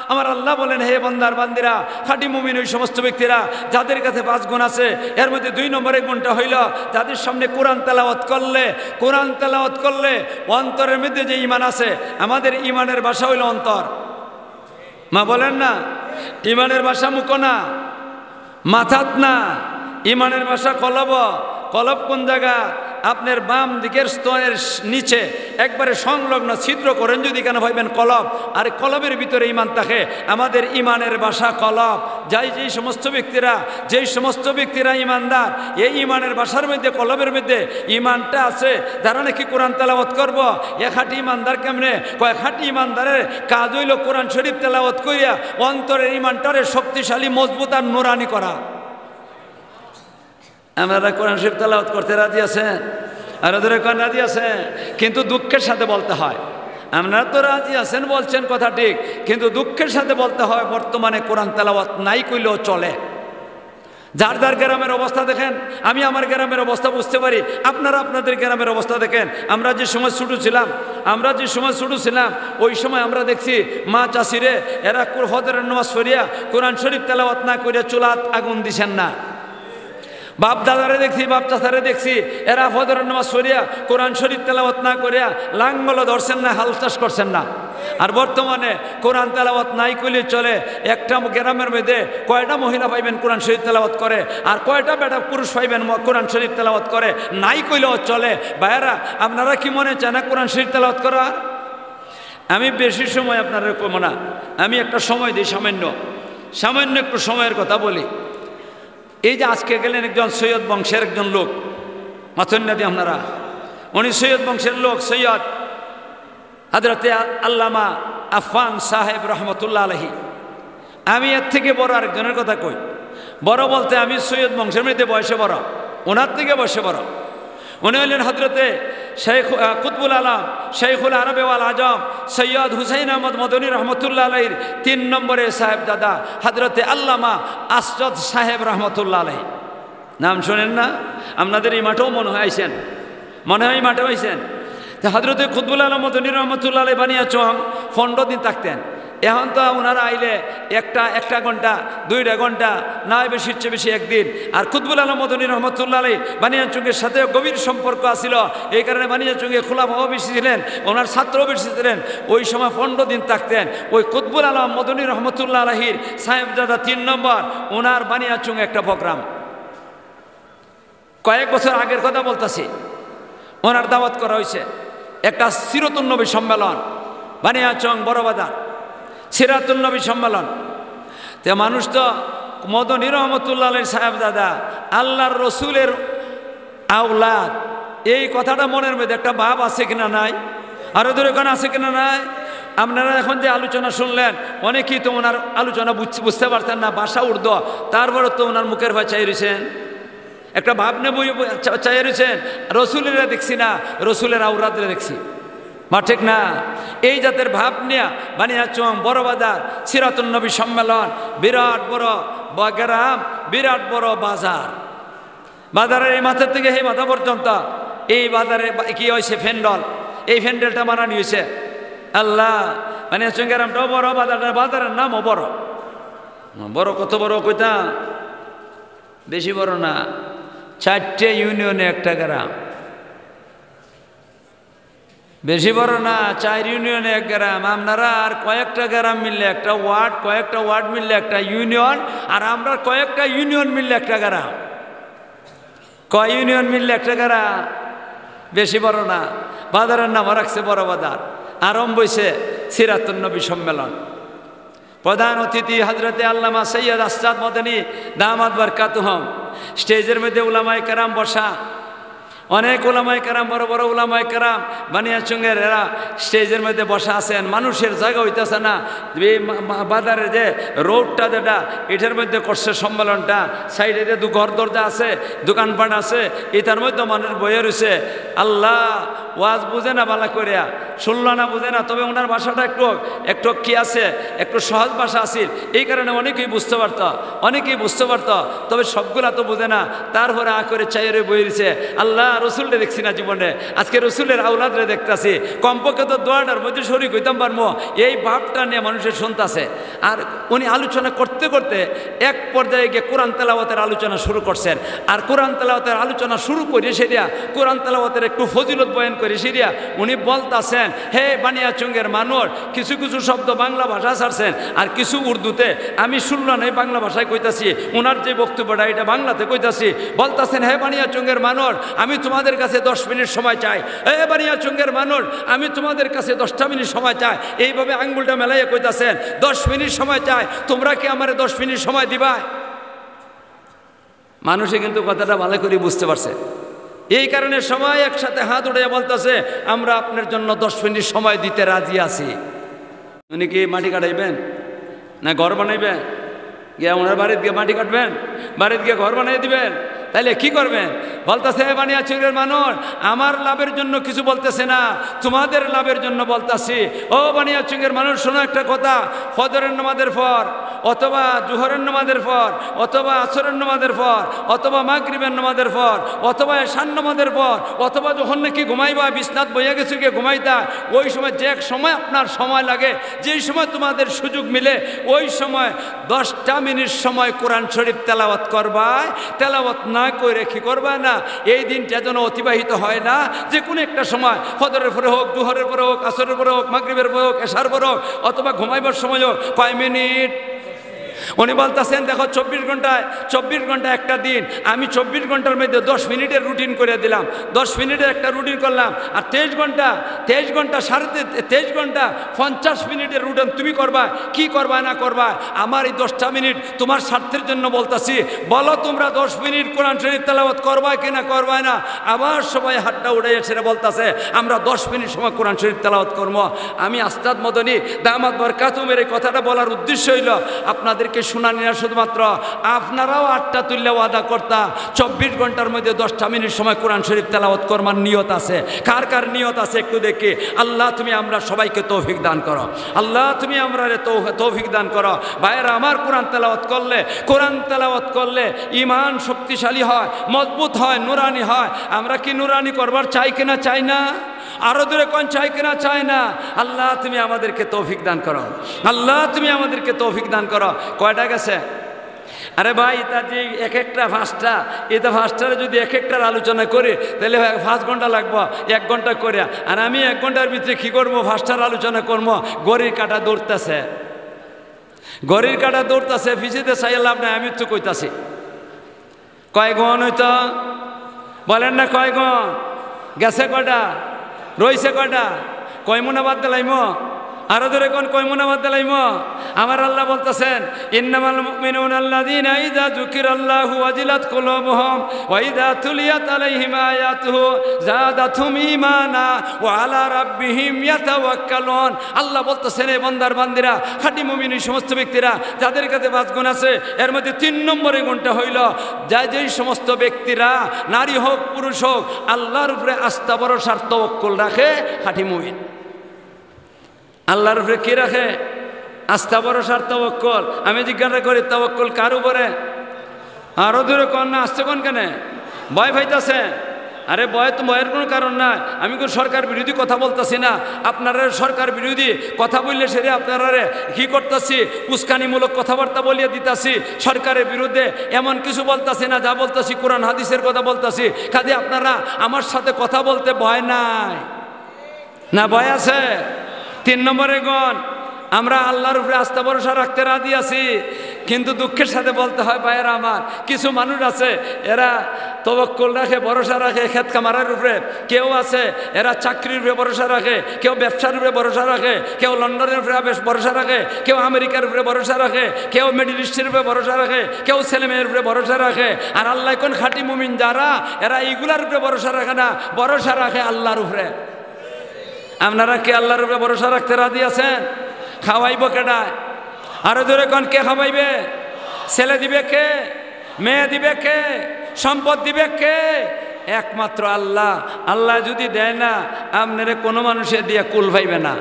আমার আল্লাহ বলেন, হে বান্দার বান্দিরা, খাঁটি মুমিন ওই সমস্ত ব্যক্তিরা যাদের কাছে পাঁচ গুণ আছে। এর মধ্যে দুই নম্বরের গুণটা হইল, যাদের সামনে কোরআন তেলাওয়াত করলে, কোরআন তেলাওয়াত করলে অন্তরের মধ্যে যে ঈমান আছে, আমাদের ঈমানের বাসা হইল অন্তর। মা, বলেন না, ঈমানের বাসা মুখো না, মাথাত না, ঈমানের বাসা কলব। কলব কোন জায়গা? আপনার বাম দিকের স্তনের নিচে একবারে সংলগ্ন ছিদ্র করেন যদি, কেন পাইবেন কলব। আর কলবের ভিতরে ঈমান থাকে। আমাদের ঈমানের বাসা কলব। যাই যেই সমস্ত ব্যক্তিরা, যেই সমস্ত ব্যক্তিরা ঈমানদার, এই ঈমানের বাসার মধ্যে, কলবের মধ্যে ঈমানটা আছে, যারা নাকি কোরআন তেলাওয়াত করব, এ খাঁটি ঈমানদার কেমনে? কয়, খাঁটি ঈমানদারের কাজ হইল কোরআন শরীফ তেলাওয়াত করিয়া অন্তরের ঈমানটারে শক্তিশালী, মজবুত আর নুরানি করা। আপনারা কোরআন শরীফ তেলাওয়াত করতে রাজি আছেন? আরো জোরে কইন, রাজি আছেন? কিন্তু দুঃখের সাথে বলতে হয়, আপনারা তো রাজি আছেন, বলছেন কথা ঠিক, কিন্তু দুঃখের সাথে বলতে হয়, বর্তমানে কোরআন তেলাওয়াত নাই কইলেও চলে। যার যার গ্রামের অবস্থা দেখেন, আমি আমার গ্রামের অবস্থা বুঝতে পারি, আপনারা আপনাদের গ্রামের অবস্থা দেখেন। আমরা যে সময় ছোট ছিলাম, আমরা যে সময় ছোট ছিলাম, ওই সময় আমরা দেখছি মা চাচিরে এরা কুর-, ফজরের নামাজ পড়িয়া কোরআন শরীফ তেলাওয়াত না করিয়া চুলাত আগুন দিছেন না। বাপ দাদারে দেখছি, বাপ চাচারে দেখছি, এরা ফজরের নামাজ পড়িয়া কোরআন শরীফ তেলাওয়াত না করিয়া লাঙ্গল ধরছেন না, হাল চাষ করছেন না। আর বর্তমানে কোরআন তেলাওয়াত নাই কইলে চলে। একটা গ্রামের মধ্যে কয়টা মহিলা পাইবেন কোরআন শরীফ তেলাওয়াত করে, আর কয়টা বেটা পুরুষ পাইবেন ম-, কোরআন শরীফ তেলাওয়াত করে? নাই কইলেও চলে। ভাইয়েরা, আপনারা কি মনে চায় না কোরআন শরীফ তেলাওয়াত করার? আমি বেশি সময় আপনারা কম না, আমি একটা সময় দিই, সামান্য, সামান্য একটু সময়ের কথা বলি। এই যে আজকে গেলেন একজন সৈয়দ বংশের একজন লোক, মাতইন না দি আপনারা, উনি সৈয়দ বংশের লোক, সৈয়দ হযরতে আল্লামা আফফান সাহেব রহমতুল্লাহ আলাইহি। আমি এর থেকে বড় আরেকজনের কথা কই, বড় বলতে আমি সৈয়দ বংশের মধ্যে বয়সে বড়, ওনার থেকে বয়সে বড়। উনি হইলেন হযরতে শেখ, আহ, কুতবুল আলম, শেখুল আরবে ওয়াল আজম, সৈয়দ হুসাইন আহমদ মদনী রহমতুল্লাহ আলাইহির তিন নম্বরে সাহেবজাদা হযরতে আল্লামা আসজদ সাহেব রহমতুল্লাহ আলাইহি। নাম শোনেন না? আপনাদের এই মাঠেও মনে হয় আইছেন, মনে হয় এই মাঠেও আইছেন। তো হযরতে কুতবুল আলম মদনী রহমতুল্লাহ আলাইহি বানিয়াচং পনেরো দিন থাকতেন। এখন তো ওনারা আইলে একটা, একটা ঘন্টা, দুইটা ঘন্টা, না বেশির চেয়ে বেশি একদিন। আর কুতবুল আলম মদনী রহমতুল্লাহ আলাইহি বানিয়াচংয়ের সাথে গভীর সম্পর্ক আছিল, এই কারণে বানিয়াচংয়ে খোলাফাও বেশি ছিলেন, ওনার ছাত্রও বেশি ছিলেন। ওই সময় পনেরো দিন থাকতেন। ওই কুতবুল আলম মদনী রহমতুল্লাহ আলাইহির সাহেবজাদা তিন নম্বর, ওনার বানিয়াচং একটা প্রোগ্রাম। কয়েক বছর আগের কথা বলতাছি, ওনার দাওয়াত করা হইছে একটা সিরাতুন নবী সম্মেলন, বানিয়াচং বড় বাজার, সিরাতুন নবী সম্মেলন। তে মানুষ তো মদনী রহমতুল্লাহ আলাইহির সাহেবজাদা, আল্লাহর রসুলের আওলাদ, এই কথাটা মনের মধ্যে একটা ভাব আছে কিনা নাই? আরো জোরে কইন, আছে কিনা নাই? আপনারা এখন যে আলোচনা শুনলেন, অনেকেই তো ওনার আলোচনা বুঝ-, বুঝতে পারতেন না, ভাষা উর্দু, তারপরে তো ওনার মুখের ভাষা চাই রইছেন, একটা ভাব নিয়া বই-, বই-, চা-, চাই রইছেন। রসুলরে দেখছি না, রসুলের আওরাতরে দেখছি। বা ঠিক না? এই জাতের ভাব নিয়া বানিয়াচং, বড় বাজার, সিরাতুন নবী সম্মেলন, বিরাট বড় বা-, গ্রাম, বিরাট বড় বাজার। বাজারের এই মাথার থেকে এই মাথা পর্যন্ত, এই বাজারে বা-, কি হয়েছে প্যান্ডেল, এই প্যান্ডেলটা বানানি হয়েছে। আল্লাহ, বানিয়াচং গ্রামটাও বড়, বাজারটা, বাজারের নামও বড়। বড়, কত বড় কইতাম, বেশি বড় না, চারটে ইউনিয়নে একটা গ্রাম। বেশি বড় না, চার ইউনিয়নে এক গ্রাম। আপনারা আর কয়েকটা গ্রাম মিললে একটা ওয়ার্ড, কয়েকটা ওয়ার্ড মিললে একটা ইউনিয়ন, আর আমরা কয়েকটা ইউনিয়ন মিললে একটা গ্রাম। কয় ইউনিয়ন মিললে একটা গ্রাম? বেশি বড় না। বাজারের নাম রাখছে বড় বাজার। আরম্ভ হইছে সিরাতুন নবী সম্মেলন। প্রধান অতিথি হযরতে আল্লামা সৈয়দ আস্তাদ মদনী দামাত বারকাতুহুম। স্টেজের মধ্যে উলামায়ে কেরাম বসা, অনেক উলামায়ে কেরাম, বড় বড় উলামায়ে কেরাম বানিয়াচংয়ের, এরা স্টেজের মধ্যে বসা আছেন। মানুষের জায়গা হইতাছে না। এই মা-, মা-, বাজারে যে রোডটা যেটা, এটার মধ্যে করছে সম্মেলনটা, সাইডে যে দু-, ঘর দরজা আছে, দোকানপাট আছে, এটার মধ্যে মানুষ বইয়া রইছে। আল্লাহ, ওয়াজ বুঝে না ভালা করিয়া, শুনলো না, বুঝে না, তবে ওনার ভাষাটা একটু, একটু কি আছে, একটু সহজ ভাষা আছিল, এই কারণে অনেকেই বুঝতে পারতো, অনেকেই বুঝতে পারতো, তবে সবগুলা তো বুঝে না। তারপরে আ করে চাইরে বই রইছে, আল্লাহ, রসুলরে দেখছি না জীবনে, আজকে রসুলের আওলাদরে দেখতাছি, কমপক্ষে তো দোয়াটার মধ্যে শরিক হইতাম পারমু, এই ভাবটা নিয়ে মানুষের শুনতাছে। আর উনি আলোচনা করতে করতে এক পর্যায়ে গিয়ে কোরআন তেলাওয়াতের আলোচনা শুরু করছেন। আর কোরআন তেলাওয়াতের আলোচনা শুরু করে সেটা, কোরআন তেলাওয়াতের একটু ফজিলত বয়ান করে সেটা উনি বলতাছেন, "হে বানিয়াচংয়ের মানুষ, কিছু কিছু শব্দ বাংলা ভাষা ছাড়ছেন, আর কিছু উর্দুতে, আমি শুনলাম এই বাংলা ভাষায় কইতাছি, ওনার যে বক্তব্যটা এটা বাংলাতে কইতাছি, বলতাছেন, 'হে বানিয়াচংয়ের মানুষ, আমি তোমাদের কাছে দশ মিনিট সময় চাই। হে বানিয়াচংয়ের মানুষ, আমি তোমাদের কাছে দশটা মিনিট সময় চাই।'" এইভাবে আঙ্গুলটা মেলাইয়া কইতাছেন, "দশ মিনিট সময় চাই, তোমরা কি আমারে দশ মিনিট সময় দিবায়?" মানুষে কিন্তু কথাটা ভালো করে বুঝতে পারছে। এই কারণে সবাই একসাথে হাত উঠাইয়া বলতাছে, "আমরা আপনার জন্য দশ মিনিট সময় দিতে রাজি আছি।" উনি কি মাটি কাটাইবেন, না ঘর বানাইবেন? গিয়া ওনার বাড়িত গিয়া মাটি কাটবেন, বাড়িত গিয়া ঘর বানাই দিবেন, তাইলে কি করবেন? বলতাছে, "এ বানিয়াচংয়ের মানুষ, আমার লাভের জন্য কিছু বলতেছে না, তোমাদের লাভের জন্য বলতাছি।" ও বানিয়াচংয়ের মানুষ, শোনো একটা কথা, ফজরের নামাজের পর অথবা জোহরের নামাজের পর অথবা আসরের নামাজের পর অথবা মাগরিবের নামাজের পর অথবা এশার নামাজের পর অথবা যখন নাকি ঘুমাইবা, বিছনাত বইয়া গেছো গিয়া ঘুমাইতা, ওই সময়, যে এক সময় আপনার সময় লাগে, যেই সময় তোমাদের সুযোগ মিলে, ওই সময় দশটা মিনিট সময় কোরআন শরীফ তেলাওয়াত করবায়। তেলাওয়াত না করে কি করবায় না? এই দিনটা যেন অতিবাহিত হয় না। যে কোনো একটা সময়, ফজরের পরে হোক, জোহরের পরে হোক, আসরের পরে হোক, মাগরিবের পরে হোক, এশার পরে হোক, অথবা ঘুমাইবার সময় হোক, কয় মিনিট? উনি বলতাছেন, "দেখো, চব্বিশ ঘন্টায়, চব্বিশ ঘন্টা একটা দিন, আমি চব্বিশ ঘন্টার মধ্যে দশ মিনিটের রুটিন করে দিলাম, দশ মিনিটের একটা রুটিন করলাম, আর তেইশ ঘন্টা, তেইশ ঘন্টা, সাড়ে তে-, তেইশ ঘন্টা, পঞ্চাশ মিনিটের রুটিন তুমি করবা, কি করবা না করবা, আমার এই দশটা মিনিট তোমার স্বার্থের জন্য বলতাছি। বলো, তোমরা দশ মিনিট কোরআন শরীফ তেলাওয়াত করবা কি না করবা না?" আবার সবাই হাতটা উঠাইয়া সেটা বলতাছে, "আমরা দশ মিনিট সময় কোরআন শরীফ তেলাওয়াত করবো।" আমি আস্তাদ মদনী দামাত বারকাতুহুমের এই কথাটা বলার উদ্দেশ্য হইল, আপনাদেরকে শুনানি না শুধুমাত্র, আপনারাও আটটা তুললে ওয়াদা করতা, চব্বিশ ঘন্টার মধ্যে দশটা মিনিট সময় কোরআন শরীফ তেলাওয়াত করবার নিয়ত আছে। কার কার নিয়ত আছে একটু দেখি। আল্লাহ, তুমি আমরা সবাইকে তৌফিক দান করো। আল্লাহ, তুমি আমরারে তৌ-, তৌফিক দান করো। ভাইয়েরা আমার, কোরআন তেলাওয়াত করলে, কোরআন তেলাওয়াত করলে ইমান শক্তিশালী হয়, মজবুত হয়, নুরানি হয়। আমরা কি নুরানি করবার চাই কিনা চাই না? আরো জোরে কন, চাই কিনা চাই না? আল্লাহ, তুমি আমাদেরকে তৌফিক দান করো। আল্লাহ, তুমি আমাদেরকে তৌফিক দান করো। কয়টা গেছে? আরে ভাই, ইতা যে এক একটা পাঁচটা, ইতা পাঁচটারে যদি এক একটার আলোচনা করি, তাহলে হয় পাঁচ ঘন্টা লাগবো, এক ঘন্টা করে। আর আমি এক ঘন্টার ভিতরে কি করবো? পাঁচটার আলোচনা করবো। ঘড়ির কাঁটা দৌড়তাছে, ঘড়ির কাঁটা দৌড়তাছে, পিছেতে চাইয়া লাভ নাই, আমি তো কইতাছি। কয় গুণ হইতো? বলেন না, কয় গুণ? গেছে কয়টা? রইছে কয়টা? কইমু না বাদ দিলাইমু? আরো জোরে কন, কইমু না বাদ দিলাইমু? আমার আল্লাহ বলতেছেন, "ইন্নামাল মুমিনুনা আল্লাযীনা ইযা যুকিরাল্লাহু ওয়াজিলাত কুলুবুহুম ওয়া ইযা তুলিয়াত আলাইহিম আয়াতুহু যাদাতহুম ঈমানা ওয়া আলা রাব্বিহিম ইয়াতাওয়াক্কালুন।" আল্লাহ বলতেছেন, "এ বন্দার বান্দিরা, খাঁটি মুমিন ওই সমস্ত ব্যক্তিরা যাদের কাছে পাঁচ গুণ আছে, এর মধ্যে তিন নম্বরে গুণটা হইল, যা যেই সমস্ত ব্যক্তিরা, নারী হোক পুরুষ হোক, আল্লাহর উপরে আস্থা ভরসার তওয়াক্কুল রাখে, খাঁটি মুমিন।" আল্লাহর উপরে কি রাখে? আস্থা ভরসার তওয়াক্কুল। আমি জিজ্ঞাসা করি, তওয়াক্কুল কার উপরে? আরো জোরে কন না, আসতে কন কেনে? ভয় পাইতাছে? আরে ভয় তো, ভয়ের কোনো কারণ নাই। আমি কোনো সরকার বিরোধী কথা বলতাছি না। আপনারা সরকার বিরোধী কথা বললে সেটা আপনারারে কি করতাছি? উস্কানিমূলক কথাবার্তা বলিয়া দিতাছি, সরকারের বিরুদ্ধে এমন কিছু বলতাছি না, যা বলতাছি কোরআন হাদিসের কথা বলতাছি। কাজে আপনারা আমার সাথে কথা বলতে ভয় নাই। না, ভয় আছে? তিন নম্বরে গুণ, আমরা আল্লাহর উপরে আস্থা ভরসা রাখতে রাজি আছি, কিন্তু দুঃখের সাথে বলতে হয়, ভাইয়েরা আমার, কিছু মানুষ আছে, এরা তওয়াক্কুল রাখে, ভরসা রাখে খেত খামারের উপরে, কেউ আছে এরা চাকরির উপরে ভরসা রাখে, কেউ ব্যবসার উপরে ভরসা রাখে, কেউ লন্ডনের উপরে বেশ ভরসা রাখে, কেউ আমেরিকার উপরে ভরসা রাখে, কেউ মিডল ইস্টের উপরে ভরসা রাখে, কেউ ছেলে মেয়ের উপরে ভরসা রাখে। আর আল্লাহ কোন খাঁটি মুমিন যারা, এরা এইগুলার উপরে ভরসা রাখে না, ভরসা রাখে আল্লাহর উপরে। আপনারা কি আল্লাহর উপরে ভরসা রাখতে রাজি আছেন? খাওয়াইবো কেডায়? আরো জোরে কন, কে খাওয়াইবে? ছেলে দিবে কে? মেয়ে দিবে কে? সম্পদ দিবে কে? একমাত্র আল্লাহ। আল্লাহ যদি দেয় না, আপনারে কোনো মানুষে দিয়া কুল পাইবে না,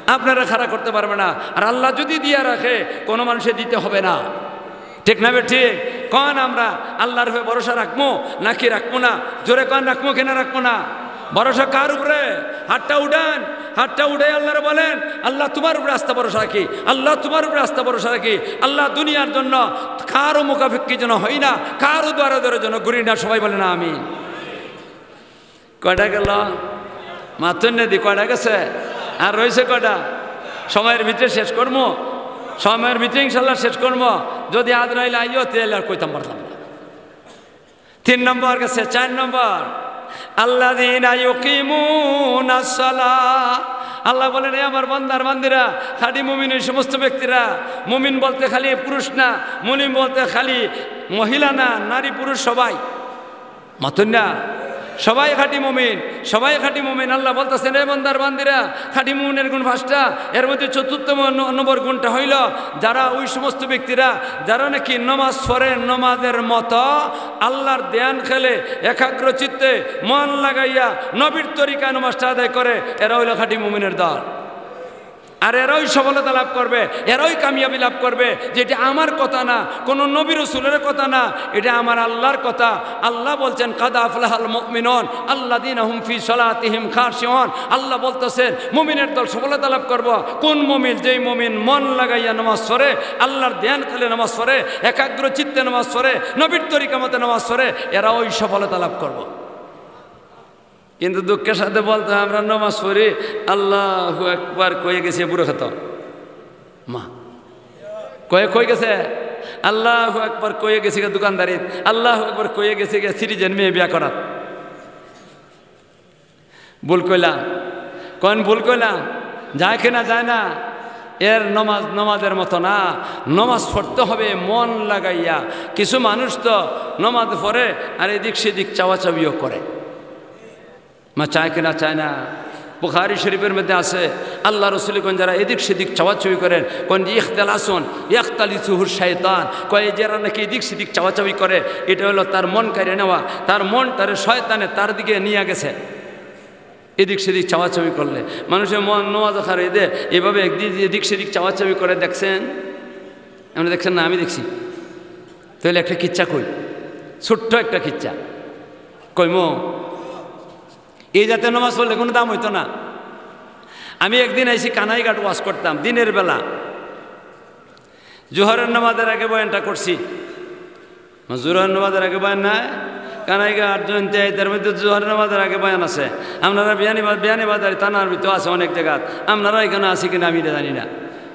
আপনারে খাড়া করতে পারবে না। আর আল্লাহ যদি দিয়া রাখে, কোনো মানুষে দিতে হবে না। ঠিক না বে ঠিক? কন, আমরা আল্লাহর উপরে ভরসা রাখবো নাকি রাখবো না? জোরে কন, রাখবো কিনা রাখবো না? ভরসা কার উপরে? হাতটা উঠান, হাতটা উঠে আল্লাহরে বলেন, "আল্লাহ, তোমার উপরে আস্থা ভরসা রাখি, আল্লাহ, তোমার উপরে আস্থা ভরসা রাখি।" আল্লাহ, দুনিয়ার জন্য কারো মুখাপেক্ষী যেন হই না, কারো দ্বারে দ্বারে যেন ঘুরি না। সবাই বলেন আমিন। কয়টা গেল? মাতুন না দি, কয়টা গেছে? আর রইছে কয়টা? সময়ের ভিতরে শেষ করমু, সময়ের ভিতরে ইনশাল্লাহ শেষ করমু। যদি আজরাইল আইও, তাহলে আর কইতাম পারতাম না। তিন নম্বর গেছে, চার নম্বর, আল্লাযীনা ইউকিমুনাস সালাহ। আল্লাহ বলেন, "এ আমার বান্দার বান্দিরা, খাঁটি মুমিন ওই সমস্ত ব্যক্তিরা।" মুমিন বলতে খালি পুরুষ না, মুমিন বলতে খালি মহিলা না, নারী পুরুষ সবাই। মাতুন না? সবাই খাঁটি মুমিন, সবাই খাঁটি মুমিন। আল্লাহ বলতেছেন, "এ বান্দার বান্দিরা, খাঁটি মুমিনের গুণ পাঁচটা।" এর মধ্যে চতুর্থ ন-, নম্বর গুণটা হইল, যারা ওই সমস্ত ব্যক্তিরা, যারা নাকি নমাজ পড়ে নমাজের মতো, আল্লাহর ধ্যান খেলে, একাগ্র চিত্তে মন লাগাইয়া নবীর তরিকায় নমাজটা আদায় করে, এরা হইল খাঁটি মুমিনের দল। আর এরাই সফলতা লাভ করবে, এরাই কামিয়াবি লাভ করবে। যে এটা আমার কথা না, কোনো নবী রসুলের কথা না, এটা আমার আল্লাহর কথা। আল্লাহ বলছেন, "কাদ আফলাহাল মুমিনুন আল্লাযীনা হুম ফি সালাতিহিম খাশিউন।" আল্লাহ বলতেছেন, মুমিনের দল সফলতা লাভ করবো। কোন মুমিন? যেই মুমিন মন লাগাইয়া নামাজ পড়ে, আল্লাহর ধ্যান খেলে নামাজ পড়ে, একাগ্র চিত্তে নামাজ পড়ে, নবীর তরিকা মতে নামাজ পড়ে, এরা ওই সফলতা লাভ করবো। কিন্তু দুঃখের সাথে বলতে হয়, আমরা নামাজ পড়ি, "আল্লাহু আকবার" কয়ে গেছে বুড়ো খেত মা, কয়ে কই গেছে, "আল্লাহু আকবার" কয়ে গেছে গিয়া দোকানদারিত, "আল্লাহু আকবার" কয়ে গেছে গিয়া সিটিজেন মেয়ে বিয়া করাত। ভুল কইলাম? কন ভুল কইলাম? যায় কি না যায় না? এর নমাজ নমাজের মতো না। নমাজ পড়তে হবে মন লাগাইয়া। কিছু মানুষ তো নমাজ পড়ে আর এদিক সেদিক চাওয়াচাওয়িও করে। মা চায় কি না চায় না? বুখারী শরীফের মধ্যে আছে, আল্লাহ রসুল কন, যারা এদিক সেদিক চাওয়াচাওয়ি করেন, কন যে ইখতালাসুন ইয়াখতালিসুহু শায়তান, কয় যারা নাকি এদিক সেদিক চাওয়াচাওয়ি করে, এটা হলো তার মন কাড়িয়া নেওয়া, তার মনটারে শয়তানে তার দিকে নিয়ে গেছে। এদিক সেদিক চাওয়াচাওয়ি করলে মানুষের মন নমাজ খারে দে, এভাবে একদিন এদিক সেদিক চাওয়াচাওয়ি করে দেখছেন? আপনি দেখছেন না? আমি দেখছি। তাহলে একটা কিচ্ছা কই, ছোট্ট একটা কিচ্ছা কইমু। এই জাতীয় নামাজ পড়লে কোনো দাম হইতো না। আমি একদিন আইছি কানাইঘাট ওয়াজ করতাম দিনের বেলা, জোহরের নামাজের আগে বয়ানটা করছি। জোহরের নামাজের আগে বয়ান নাই? কানাইঘাট, জয়ন্তী, এদের মধ্যে জোহরের নামাজের আগে বয়ান আছে। আপনারা বিয়ানীবাজার, বিয়ানীবাজার থানার ভিতরে আছে অনেক জায়গা, আপনারা এখানে আছে কিনা আমি এটা জানি না।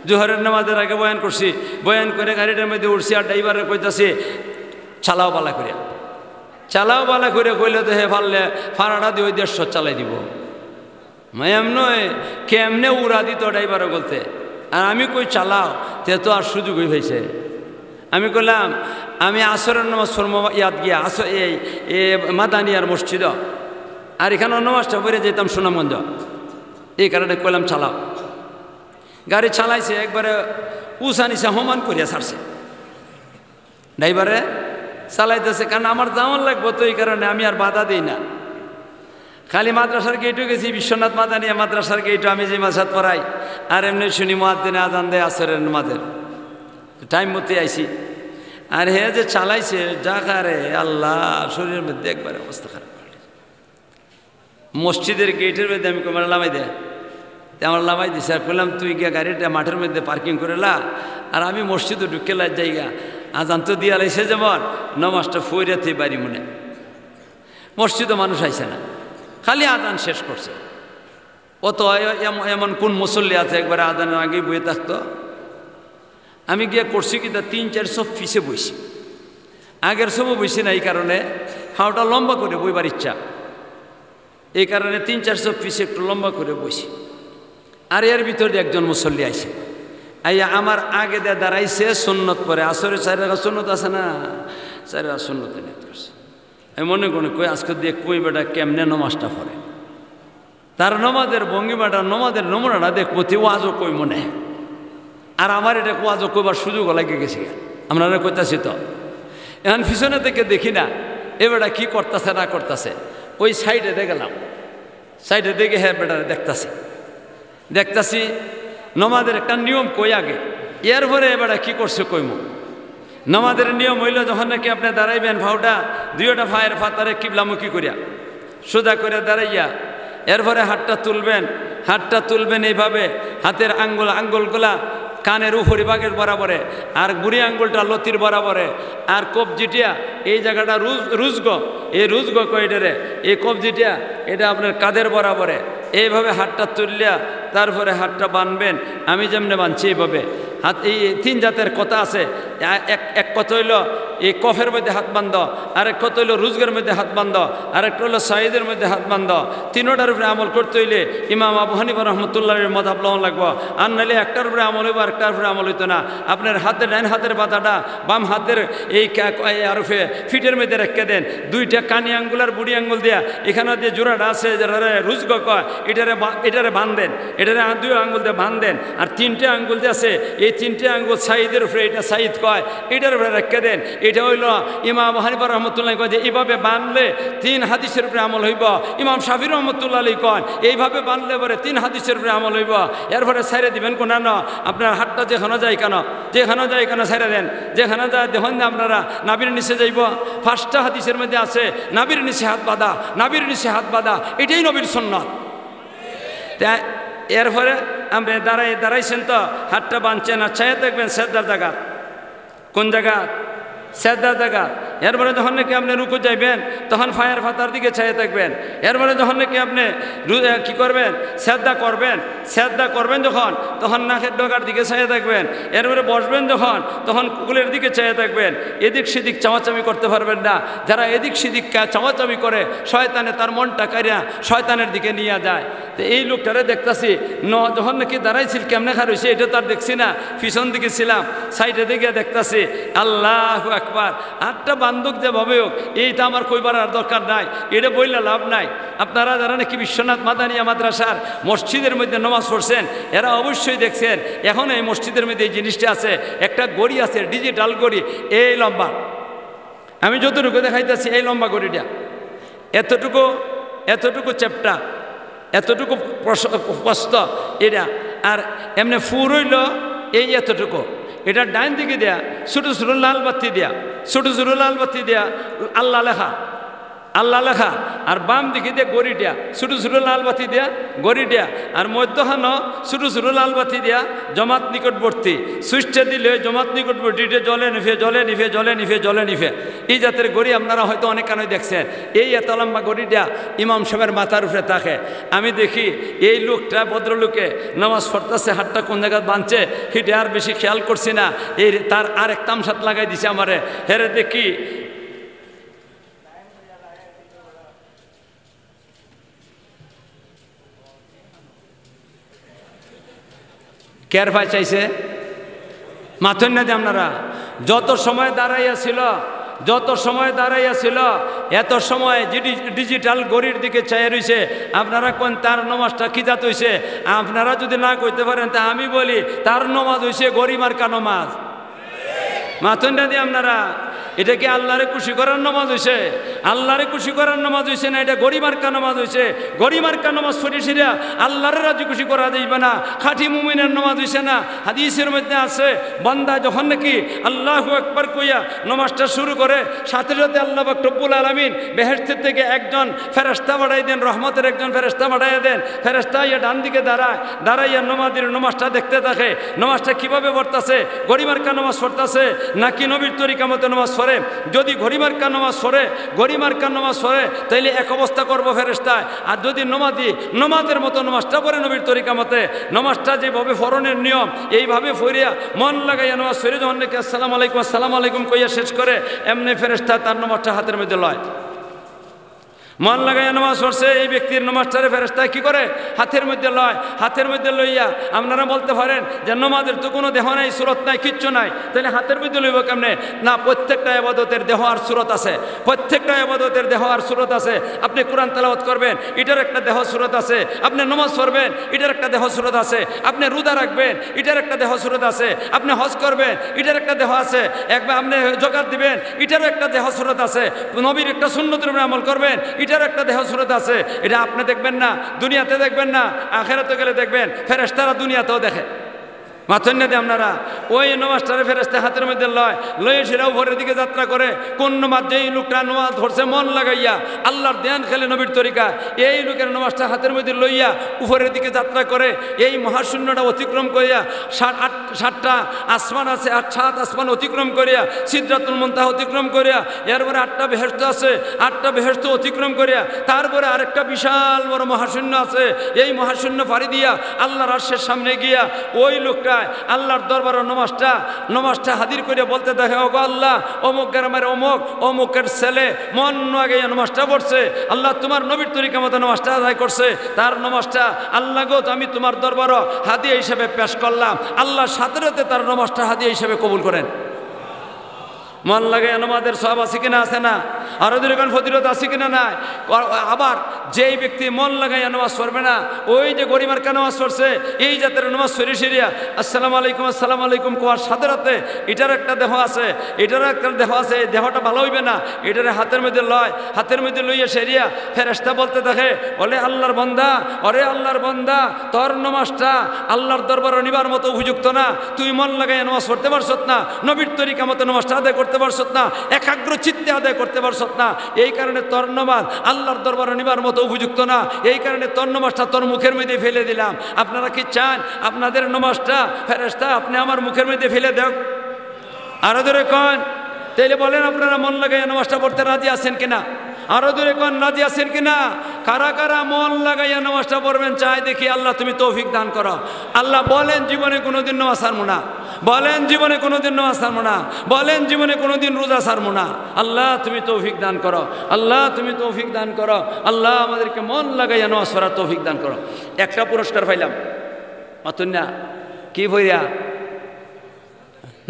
জোহরের নামাজের আগে বয়ান করছি, বয়ান করে গাড়িটার মধ্যে উঠছি আর ড্রাইভাররে কইতাছি, "চালাও বালা করিয়া, চালাও বালা করিয়া" কইলে তো হে পারলে ফাড়াটা দিয়ে ওই দেড়শো চালাই দিব। মায়াম নয়, কেমনে উড়া দিত ড্রাইভার অকলতে। আর আমি কই, "চালাও", তে তো আর সুযোগই পাইছে। আমি কইলাম, "আমি আসরের নামাজ পড়মু ইয়াত গিয়া, আসর, এই, এ, মাদানিয়ার মসজিদ, আর এখানে নামাজটা পড়ে যেতাম সুনামগঞ্জ, এই কারণে কইলাম চালাও।" গাড়ি চালাইছে, একবারে উঁচা নিচা সমান করিয়া ছাড়ছে। ড্রাইভারে চালাইতেছে, কারণ আমার যাওয়ান লাগবো তো, এই কারণে আমি আর বাধা দেই না। খালি মাদ্রাসার গেটও গেছি, বিশ্বনাথ মাদানিয়া মাদ্রাসার গেটও আমি যে মাসাত পড়াই, আর এমনি শুনি মুয়াজ্জিনে আজান দেয় আসরের নামাজের, টাইম মতো আইছি। আর হে যে চালাইছে, যা কারে আল্লাহ, শরীরের মধ্যে একবারে অবস্থা খারাপ। মসজিদের গেটের মধ্যে আমি কই, "আমার লামাই দে।" তে আমার লামাই দিছে। আর কইলাম, "তুই গিয়া গাড়িটা মাঠের মধ্যে পার্কিং করে লা, আর আমি মসজিদও ঢুকে লাই যাইগা। আজান তো দিয়া লাইছে যেমন, নামাজটা ফইরাতে বাড়ি মনে।" মসজিদও মানুষ আইছে না, খালি আজান শেষ করছে। অত এম-, এমন কোন মুসল্লি আছে একবারে আজানের আগেই বইয়া থাকতো? আমি গিয়া করছি কিতা, তিন চাইর সফ পিছে বইছি, আগের সফো বইছি না, এই কারণে পাওটা লম্বা করে বইবার ইচ্ছা, এই কারণে তিন চাইর সফ পিছে একটু লম্বা করে বইছি। আর এর ভিতরে একজন মুসল্লি আইছে, আইয়া আমার আগে দিয়া দাঁড়াইছে, সুন্নত পড়ে, আসরে চাইর রাকাত সুন্নত আছে না, চাইর রাকাত সুন্নতে নিয়ত করছে। আমি মনে মনে কই, "আজকে দেখমু বেটা কেমনে নামাজটা পড়ে।" তার নামাজের ভঙ্গিমাটা, নামাজের নমুনাটা দেখমু, তে ওয়াজও কইমু নে। আর আমার এটা ওয়াজও কইবার সুযোগও লাগি গেছে। আপনারারে কইতাছি তো, এখন পিছনে থেকে দেখি না, এ বেটা কি করতাছে না করতাছে। ওই সাইডে দিয়ে গেলাম, সাইডে দেখি, হ্যাঁ, বেটারে দেখতাছি, দেখতাছি। নামাজের একটা নিয়ম কই আগে, এরপরে এ বেটা কি করছে কইমু। নামাজের নিয়ম অইলো, যখন নাকি আপনে দাঁড়াইবেন, পাওটা, দুইওটা পায়ের পাতারে কিবলামুখী করিয়া, সোজা করে দাঁড়াইয়া, এরপরে হাতটা তুলবেন, হাতটা তুলবেন এইভাবে, হাতের আঙ্গুল, আঙ্গুলগুলা কানের উপরি ভাগের বরাবরে, আর বুড়ি আঙ্গুলটা লতির বরাবরে, আর কবজিটা এই জায়গাটা রুজ-, রুজগ, এই রুজগ কয় এটারে, এই কবজিটা, এটা আপনার কাদের বরাবরে। এইভাবে হাতটা তুললিয়া তারপরে হাতটা বানবেন, আমি যেমনে বানছি এইভাবে। হাত, এই তিন জাতের কথা আছে। এ-, এক, এক কথা অইলো এই কফের মধ্যে হাত বান্ধ, আরেক কথা অইলো রুজগের মধ্যে হাত বান্ধ, আরেকটা অইলো সাইদের মধ্যে হাত বান্ধ। তিনোটার উপরে আমল করতে অইলে ইমাম আবু হানিফা রহমতুল্লাহর মজাব লওয়া লাগবো, আর নাইলে একটার উপরে আমল অইবো, আরেকটার উপরে আমল অইতো না। আপনার হাতে, ডাইন হাতের বাতাটা বাম হাতের এই কা-, এই আরফে ফিটের মধ্যে রেখে দেন, দুইটা কানি আঙ্গুল আর বুড়ি আঙ্গুল দিয়া এখানে যে জোড়াটা আছে, যেটারে রুজগ কয়, এটারে বা-, এটারে বান্ধেন, এটারে আ-, দুই আঙ্গুল দিয়ে বান্ধেন, আর তিনটে আঙ্গুল যে আছে, এই তিনটে আঙ্গুল সাইদের উপরে, এটা সাইদ কয়, এটার উপরে রেখে দেন। এটা অইলো ইমাম আবু হানিফা রহমতুল্লাহ কয় যে এইভাবে বানলে তিন হাদিসের উপরে আমল অইবো। ইমাম শাফি রহমতুল্লাহ আলাইহি কন এইভাবে বানলে পরে তিন হাদিসের উপরে আমল অইবো। এরপরে ছাইড়া দিবেন কোনানো, আপনার হাতটা যেখানো যায় কেন, যেখানো যায় কেন ছাইড়া দেন, যেখানো যায় দেখুন যে আপনারা নাভির নিচে যাইবো। পাঁচটা হাদিসের মধ্যে আছে নাভির নিচে হাত বাঁধা, নাভির নিচে হাত বাঁধা, এটাই নবীর সুন্নত। তা এরপরে আপনে দাঁড়াই, দাঁড়াইছেন তো, হাতটা বানছেন, আর চাইয়া থাকবেন সেজদার জাগাত। কোন জাগাত? সেজদার জাগাত। এরপরে যখন নাকি আপনে রুকু যাইবেন, তখন পায়ের পাতার দিকে চাইয়া থাকবেন। এরপরে যখন নাকি আপনে রু-, এ, কি করবেন? সেজদা করবেন। সেজদা করবেন যখন, তখন নাকের ডগার দিকে চাইয়া থাকবেন। এরপরে বসবেন যখন, তখন কুলের দিকে চাইয়া থাকবেন। এদিক সেদিক চাওয়াচাওয়ি করতে পারবেন না। যারা এদিক সেদিক কা-, চাওয়াচাওয়ি করে, শয়তানে তার মনটা কাড়িয়া শয়তানের দিকে নিয়া যায়। তো এই লোকটারে দেখতাছি, ন-, যখন নাকি দাঁড়াইছিল, কেমনে খাড়া অইছে, এটা তো আর দেখছি না, পিছন দিকে ছিলাম, সাইডে দিকে দেখতাছি, আল্লাহু আকবার। আটটা বান্দুক যেভাবে হোক, এইটা আমার কইবার আর দরকার নাই, এটা বইলা লাভ নাই। আপনারা যারা নাকি বিশ্বনাথ মাদানিয়া মাদ্রাসার মসজিদের মধ্যে নামাজ পড়ছেন, এরা অবশ্যই দেখছেন, এখন এই মসজিদের মধ্যে এই জিনিসটা আছে, একটা ঘড়ি আছে, ডিজিটাল ঘড়ি, এই লম্বা। আমি যতটুকু দেখাইতাছি, এই লম্বা ঘড়িটা, এতটুকু, এতটুকু চেপটা, এতটুকু প্রস-, প্রস্থ এটা। আর এমনে ফুর অইলো এই এতটুকু। এটা ডাইন দিকে দিয়া ছোট ছোট লাল বাতি দিয়া, ছোট ছোট লাল বাতি দিয়া আল্লাহ লেখা, আল্লাহ লেখা। আর বাম দিকে দিয়া ঘড়িটা, ছোট ছোট লাল বাতি দিয়া ঘড়িটা। আর মধ্যখানো ছোট ছোট লাল বাতি দিয়া জমাত নিকটবর্তী। সুইচটা দিলে জমাত নিকটবর্তী, এটা জ্বলে নিভে, জ্বলে নিভে, জ্বলে নিভে, জ্বলে নিভে। এই জাতের ঘড়ি আপনারা হয়তো অনেক কানোই দেখছেন। এই এত লম্বা ঘড়িটা ইমাম সাহেবের মাথার উপরে থাকে। আমি দেখি এই লোকটা, ভদ্রলোকে নামাজ পড়তাছে, হাতটা কোন জায়গায় বানছে, সেটা আর বেশি খেয়াল করছি না। এই তার আর এক তামশাত লাগাই দিছে আমারে। হেরে দেখি, কের পাইছাইছে? মাতইন না দি আপনারা। যত সময় দাঁড়াইয়া ছিল, যত সময় দাঁড়াইয়া ছিল, এত সময় ডিজি-, ডিজিটাল ঘড়ির দিকে চাইয়া রইছে। আপনারা কইন, তার নমাজটা কি জাত অইছে? আপনারা যুদি না কইতে পারেন, তে আমি বলি, তার নমাজ অইছে ঘড়ি মার্কা নমাজ। মাতইন না দি আপনারা। ইটা কি আল্লারে খুশি করার নমাজ অইছে? আল্লারে খুশি করার নমাজ অইছে না, ইটা ঘড়ি মার্কা নমাজ অইছে। ঘড়ি মার্কা নমাজ পড়ি সিরা আল্লারে রাজি খুশি করা যাইবে না। খাঁটি মুমিনের নমাজ অইছে না। হাদিসের মধ্যে আছে, বান্দা যখন নাকি আল্লাহু আকবার কইয়া নমাজটা শুরু করে, সাথে সাথে আল্লাহ পাক রব্বুল আলামিন বেহেশত থেকে একজন ফেরেশতা পাঠাই দেন, রহমতের একজন ফেরেশতা পাঠাই দেন। ফেরেশতা আইয়া ডান দিকে দাঁড়ায়, দাঁড়াইয়া নমাজির নমাজটা দেখতে থাকে, নমাজটা কিভাবে পড়তাছে, ঘড়ি মার্কা নমাজ পড়তাছে, নাকি নবীর তরিকা মতো নমাজ পড়ে। যুদি ঘড়ি মার্কা নমাজ পড়ে, ঘড়ি মার্কা নমাজ পড়ে, তাইলে এক অবস্থা করবো ফেরেশতায়। আর যুদি নমাজি নমাজের মতো নমাজটা পড়ে নবীর তরিকা মতে, নমাজটা যেভাবে পড়নের নিয়ম, এইভাবে পড়িয়া মন লাগাইয়া নমাজ পড়ে যখন নাকি আসসালামু আলাইকুম, আসসালামু আলাইকুম কইয়া শেষ করে, এমনে ফেরেশতা তার নমাজটা হাতের মধ্যে লয়। মন লাগাইয়া নমাজ পড়ছে এই ব্যক্তির নমাজটারে ফেরেশতায় কি করে? হাতের মধ্যে লয়। হাতের মধ্যে লইয়া আপনারা বলতে পারেন যে নমাজের তো কোনো দেহ নাই, সুরত নাই, কিচ্ছু নাই, তাইলে হাতের মধ্যে লইব কেমনে? না, প্রত্যেকটা ইবাদতের দেহ আর সুরত আছে, প্রত্যেকটা ইবাদতের দেহ আর সুরত আছে। আপনি কোরআন তেলাওয়াত করবেন, ইটার একটা দেহ সুরত আছে। আপনি নমাজ পড়বেন, ইটার একটা দেহ সুরত আছে। আপনি রোজা রাখবেন, ইটার একটা দেহ সুরত আছে। আপনি হজ করবেন, ইটার একটা দেহ আছে। একবার আপনি জাকাত দিবেন, ইটারও একটা দেহ সুরত আছে। নবীর একটা সুন্নতের উপরে আমল করবেন, ইটার একটা দেহ সুরত আছে। ইটা আপনি দেখবেন না, দুনিয়াতে দেখবেন না, আখেরাতে গেলে দেখবেন, ফেরেশতারা দুনিয়াতেও দেখে। মাতইন না দি আপনারা। ওই নমাজটারে ফেরেশতা হাতের মধ্যে লয়, লইয়া সিরা উপরের দিকে যাত্রা করে। কোন নমাজ? যেই লোকটা নমাজ পড়ছে মন লাগাইয়া, আল্লার ধ্যান খেলে নবীর তরিকা, এই লোকের নমাজটা হাতের মধ্যে লইয়া উপরের দিকে যাত্রা করে, এই মহাশূন্যটা অতিক্রম করিয়া সাত, আট, সাতটা আসমান আছে, আট, সাত আসমান অতিক্রম করিয়া, সিদরাতুল মুনতাহা অতিক্রম করিয়া, এরপরে আটটা বেহেশত আছে, আটটা বেহেশত অতিক্রম করিয়া, তারপরে আরেকটা বিশাল বড় মহাশূন্য আছে। এই মহাশূন্য পাড়ি দিয়া আল্লার আরশের সামনে গিয়া ওই লোকটায় আল্লার দরবারে নমাজটা, নমাজটা হাজির করিয়া বলতে থাকে, "ওগো আল্লাহ, অমুক গ্রামের অমুক, অমুকের ছেলে মন লাগাইয়া নমাজটা পড়ছে, আল্লাহ তোমার নবীর তরিকা মতো নমাজটা আদায় করছে, তার নমাজটা আল্লাহ গো আমি তোমার দরবারও হাদিয়া হিসাবে পেশ করলাম।" আল্লাহ সাথে সাথে তার নমাজটা হাদিয়া হিসাবে কবুল করেন। মন লাগাইয়া নমাজের সওয়াব আছে কিনা? আছে না? আরো জোরে কইন, ফজিলত আছে কিনা? নাই। আর আবার যেই ব্যক্তি মন লাগাইয়া নমাজ পড়বে না, ওই যে ঘড়ি মার্কা নমাজ পড়ছে, এই জাতের নমাজ পড়ি সিরা আসসালামু আলাইকুম, আসসালামু আলাইকুম কওয়ার সাথে সাথে ইটার একটা দেহ আছে, ইটার একটা দেহ আছে, এই দেহটা ভালা অইবে না, ইটারে হাতের মধ্যে লয়, হাতের মধ্যে লইয়া সিরা ফেরেশতা বলতে থাকে, "ওলে আল্লার বান্দা, ওরে আল্লার বান্দা, তোর নমাজটা আল্লার দরবারও নিবার মতো উপযুক্ত না, তুই মন লাগাইয়া নমাজ পড়তে পারছত না, নবীর তরিকা মতো নমাজটা আদায় করতে পারছত না, একাগ্র চিত্তে আদায় করতে পারছত না, এই কারণে তোর নমাজ আল্লার দরবারও নিবার মতো উপযুক্ত না, এই কারণে তোর নমাজটা তোর মুখের মধ্যে ফেলে দিলাম।" আপনারা কি চান আপনাদের নমাজটা ফেরেশতা আপনি আমার মুখের মধ্যে ফেলে দেউক? আরো জোরে কইন। তাইলে বলেন, আপনারা মন লাগাইয়া নমাজটা পড়তে রাজি আছেন কিনা? আরো জোরে কইন, রাজি আছেন কিনা? কারা কারা মন লাগাইয়া নমাজটা পড়বেন, চাই দেখি। আল্লাহ তুমি তৌফিক দান করো। আল্লাহ বলেন, "জীবনে কোনোদিন নমাজ ছাড়মু না।" বলেন, "জীবনে কোনোদিন নমাজ ছাড়মু না।" বলেন, "জীবনে কোনোদিন রোজা ছাড়মু না।" আল্লাহ তুমি তৌফিক দান করো, আল্লাহ তুমি তৌফিক দান করো, আল্লাহ আমাদেরকে মন লাগাইয়া নমাজ পড়ার তৌফিক দান করো। একটা পুরস্কার পাইলাম, মাতইন না, কি পড়িয়া?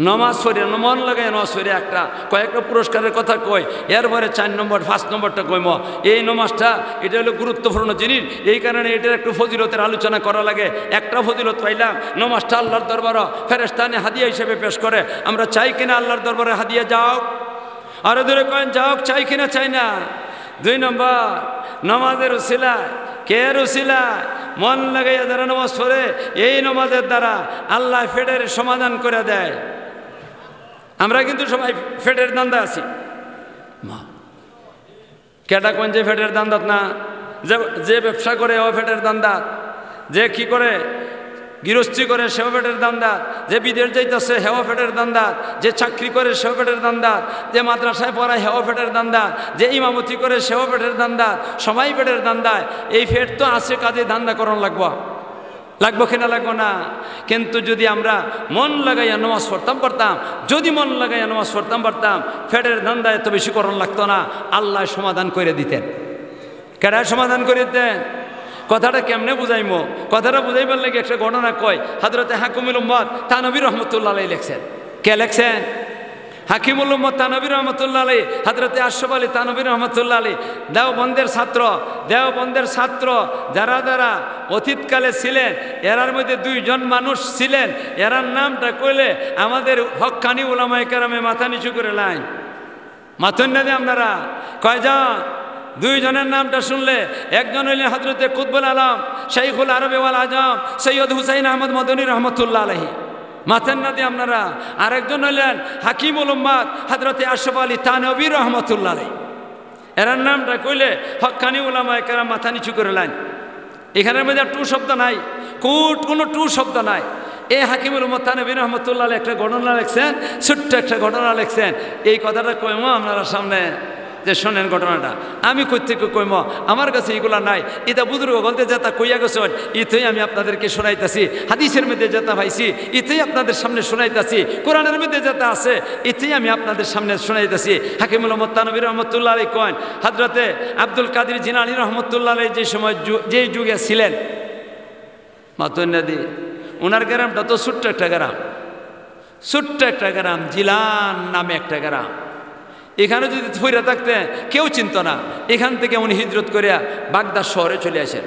নমাজ পড়িয়া, মন লাগাইয়া নমাজ পড়িয়া একটা, কয়েকটা পুরস্কারের কথা কই, এরপরে চার নম্বর, পাঁচ নম্বরটা কইমু। এই নমাজটা, ইটা অইলো গুরুত্বপূর্ণ জিনিস, এই কারণে ইটার একটু ফজিলতের আলোচনা করা লাগে। একটা ফজিলত পাইলাম, নমাজটা আল্লার দরবারও ফেরেশতায় হাদিয়া হিসেবে পেশ করে। আমরা চাই কিনা আল্লার দরবারে হাদিয়া যাউক? আরো জোরে কইন, যাউক, চাই কিনা চাই না? দুই নম্বর, নমাজের উসিলায়, কের উসিলায়? মন লাগাইয়া যারা নমাজ পড়ে, এই নমাজের দ্বারা আল্লাহ পেটের সমাধান করে দেয়। আমরা কিন্তু সবাই পেটের ধান্দা আছি। মা, কেটা কইন যে পেটের ধান্দাত না? যে, যে ব্যবসা করে, ও পেটের ধান্দাত। যে কি করে, গিরস্তি করে, সেও পেটের ধান্দাত। যে বিদেশ যাইতাছে, হেও পেটের ধান্দাত। যে চাকরি করে, সেও পেটের ধান্দাত। যে মাদ্রাসায় পড়ায়, হেও পেটের ধান্দাত। যে ইমামতি করে, সেও পেটের ধান্দাত। সবাই পেটের ধান্দায়। এই পেট তো আছে, কাজে ধান্দা করন লাগবো। লাগবো কিনা লাগবো না? কিন্তু যুদি আমরা মন লাগাইয়া নমাজ পড়তাম পারতাম, যুদি মন লাগাইয়া নমাজ পড়তাম পারতাম, পেটের ধান্দা এত বেশি করন লাগতো না, আল্লাহ সমাধান করে দিতেন। কেডায় সমাধান করে দিতেন? কথাটা কেমনে বুঝাইমু? কথাটা বুঝাইবার লাগি একটা ঘটনা কই। হযরতে হাকিমুল উম্মত থানবী রহমতুল্লাহ আলাইহি লেখছেন। কে লেখছেন? হাকিমুল উম্মত থানবী রহমতুল্লাহ আলাইহি, হযরতে আশরাফ আলী থানবী রহমতুল্লাহ আলাইহি, দেওবন্দের ছাত্র, দেওবন্দের ছাত্র যারা যারা অতীতকালে ছিলেন, এরার মধ্যে দুইজন মানুষ ছিলেন, এরার নামটা কইলে আমাদের হক্কানি উলামায়ে কেরামে মাথা নিচু করে লাইন। মাতইন না যে আপনারা কয়জন? দুইজনের নামটা শুনলে, একজন হইলেন হযরতে কুতবুল আলম, শাইখুল আরব ওয়াল আজম, সৈয়দ হুসাইন আহমদ মদনী রহমতুল্লাহ আলাইহি। মাতইন না যে আপনারা। আরেকজন হইলেন হাকিমুল উম্মত হযরতে আশরাফ আলী থানবী রহমতুল্লাহ আলাইহি। এরার নামটা কইলে হক্কানি উলামায়ে কেরাম মাথা নিচু করে লাইন। এখানের মধ্যে টু শব্দ নাই, কুট কোনো টু শব্দ নাই। এ হাকিমুল উম্মত থানবী রহমতুল্লাহ আলাইহি একটা ঘটনা লেখছেন, ছোট্ট একটা ঘটনা লেখছেন। এই কথাটা কইমু আপনারা সামনে, যে শোনেন ঘটনাটা। আমি কইতে কইমু, আমার কাছে এগুলা নাই। ইতা বুজুর্গ অকলতে যেটা কইয়া গেছেন, ইতেই আমি আপনাদেরকে শোনাইতাছি। হাদিসের মধ্যে যেটা পাইছি, ইতেই আপনাদের সামনে শোনাইতাছি। কোরআনের মধ্যে যেটা আছে, ইতেই আমি আপনাদের সামনে শোনাইতাছি। হাকিমুল উম্মত থানবী রহমতুল্লাহ আলাইহি কইন, হযরতে আব্দুল কাদির জিলানী রহমতুল্লাহ আলাইহি যে সময় যু-, যেই যুগে ছিলেন, মাতইন না দি, ওনার গ্রামটা তো ছোট্ট একটা গ্রাম, ছোট্ট একটা গ্রাম, জিলান নামে একটা গ্রাম। এখানে যদি পড়ে থাকতে, কেউ চিনতো না। এখান থেকে উনি হিজরত করিয়া বাগদাদ শহরে চলে আসেন।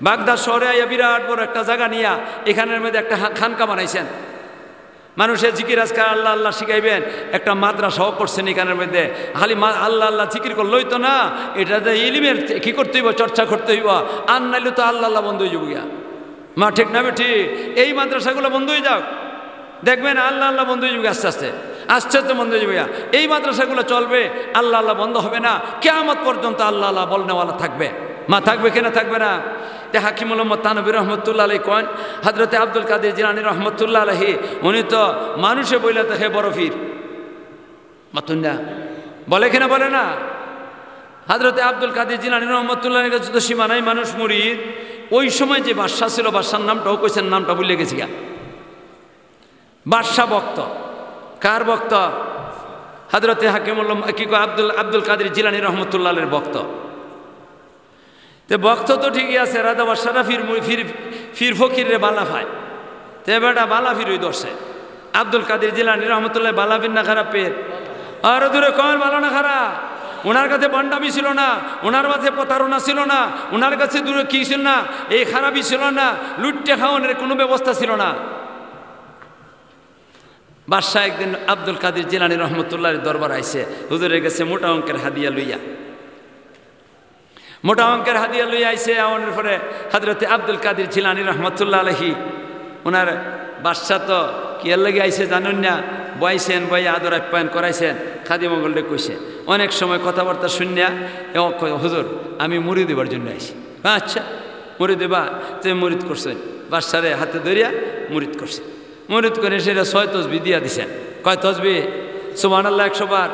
বাগদাদ শহরে আইয়া বিরাট বড় একটা জায়গা নিয়া এখানের মধ্যে একটা হা-, খানকা বানাইছেন। মানুষে জিকির আজকার আল্লাহ আল্লাহ শিখাইবেন, একটা মাদ্রাসাও করছেন এখানের মধ্যে। খালি মা-, আল্লাহ আল্লাহ জিকির করলেই তো না, এটা যে ইলিমের চে-, কি করতে হইব, চর্চা করতে হইব। আর নাইলে তো আল্লাহ আল্লাহ বন্ধ হয়ে যাবো গিয়া। মা ঠিক না বেঠিক? এই মাদ্রাসাগুলো বন্ধ হয়ে যাক, দেখবেন আল্লাহ আল্লাহ বন্ধ হয়ে যাবে আস্তে আস্তে, আস্তে আস্তে বন্ধ হয়ে যাবে। এই মাদ্রাসাগুলো চলবে, আল্লাহ আল্লাহ বন্ধ হবে না, কিয়ামত পর্যন্ত আল্লাহ আল্লাহ বলনেওয়ালা থাকবে। মা থাকবে কিনা থাকবে না? তে হাকিমুল উম্মত থানবী রহমতুল্লাহ আলাইহি কইন, হযরতে আব্দুল কাদির জিলানী রহমতুল্লাহ আলাইহি, উনি তো মানুষে বইলা দেখে বড় পীর। মাতইন না, বলে কিনা বলে না? হযরতে আব্দুল কাদির জিলানী রহমতুল্লাহ আলাইহি কাছে তো সীমা নাই, মানুষ মুরিদ। ওই সময় যে বাদশা ছিল, বাদশার নামটাও কইছেন, নামটা ভুলে গেছি গা। বাদশা ভক্ত। কার ভক্ত? হযরতে হাকিমুল উম্মত, কি কয়, আব্দুল, আব্দুল কাদির জিলানী রহমতুল্লাহ আলাইহির ভক্ত। তে ভক্ত তো ঠিকই আছে, রাজা বাদশারা পীর মুরি-, পীর, পীর ফকিররে বালা পায়। তে বেটা বালা পীর ওই ধরছে। আব্দুল কাদির জিলানী রহমতুল্লাহ বালা পীর না খারাপ পীর? আর দূরে কর, বালা না খারাপ? ওনার কাছে ভণ্ডামি ছিল না, ওনার কাছে প্রতারণা ছিল না, ওনার কাছে দূরে কি ছিল না, এই খারাপি ছিল না, লুট্টে খাওয়ানোর কোনো ব্যবস্থা ছিল না। বাদশা একদিন আব্দুল কাদির জিলানী রহমতুল্লাহর দরবার আইছে, হুজুরের কাছে মোটা অঙ্কের হাদিয়া লইয়া। মোটা অঙ্কের হাদিয়া লইয়া আইছে, আওয়ানোর পরে হযরতে আব্দুল কাদির জিলানী রহমতুল্লাহ আলাইহি, ওনার বাদশা তো কিয়ার লাগি আইছে জানেন না, বইছেন, বই আদর আপ্যায়ন করাইছেন, খাদিম অকলরে কইছে। অনেক সময় কথাবার্তা শুনিয়া, এ ও কয়, "হুজুর, আমি মুরিদ হইবার জন্য আইছি।" "আচ্ছা, মুরিদ হইবা?" তে মুরিদ করছেন, বাদশারে হাতে ধরিয়া মুরিদ করছে। মুরিদ করে সেটা ছয় তসবি দিয়া দিছেন। কয় তসবি? সুবহানাল্লাহ একশো বার,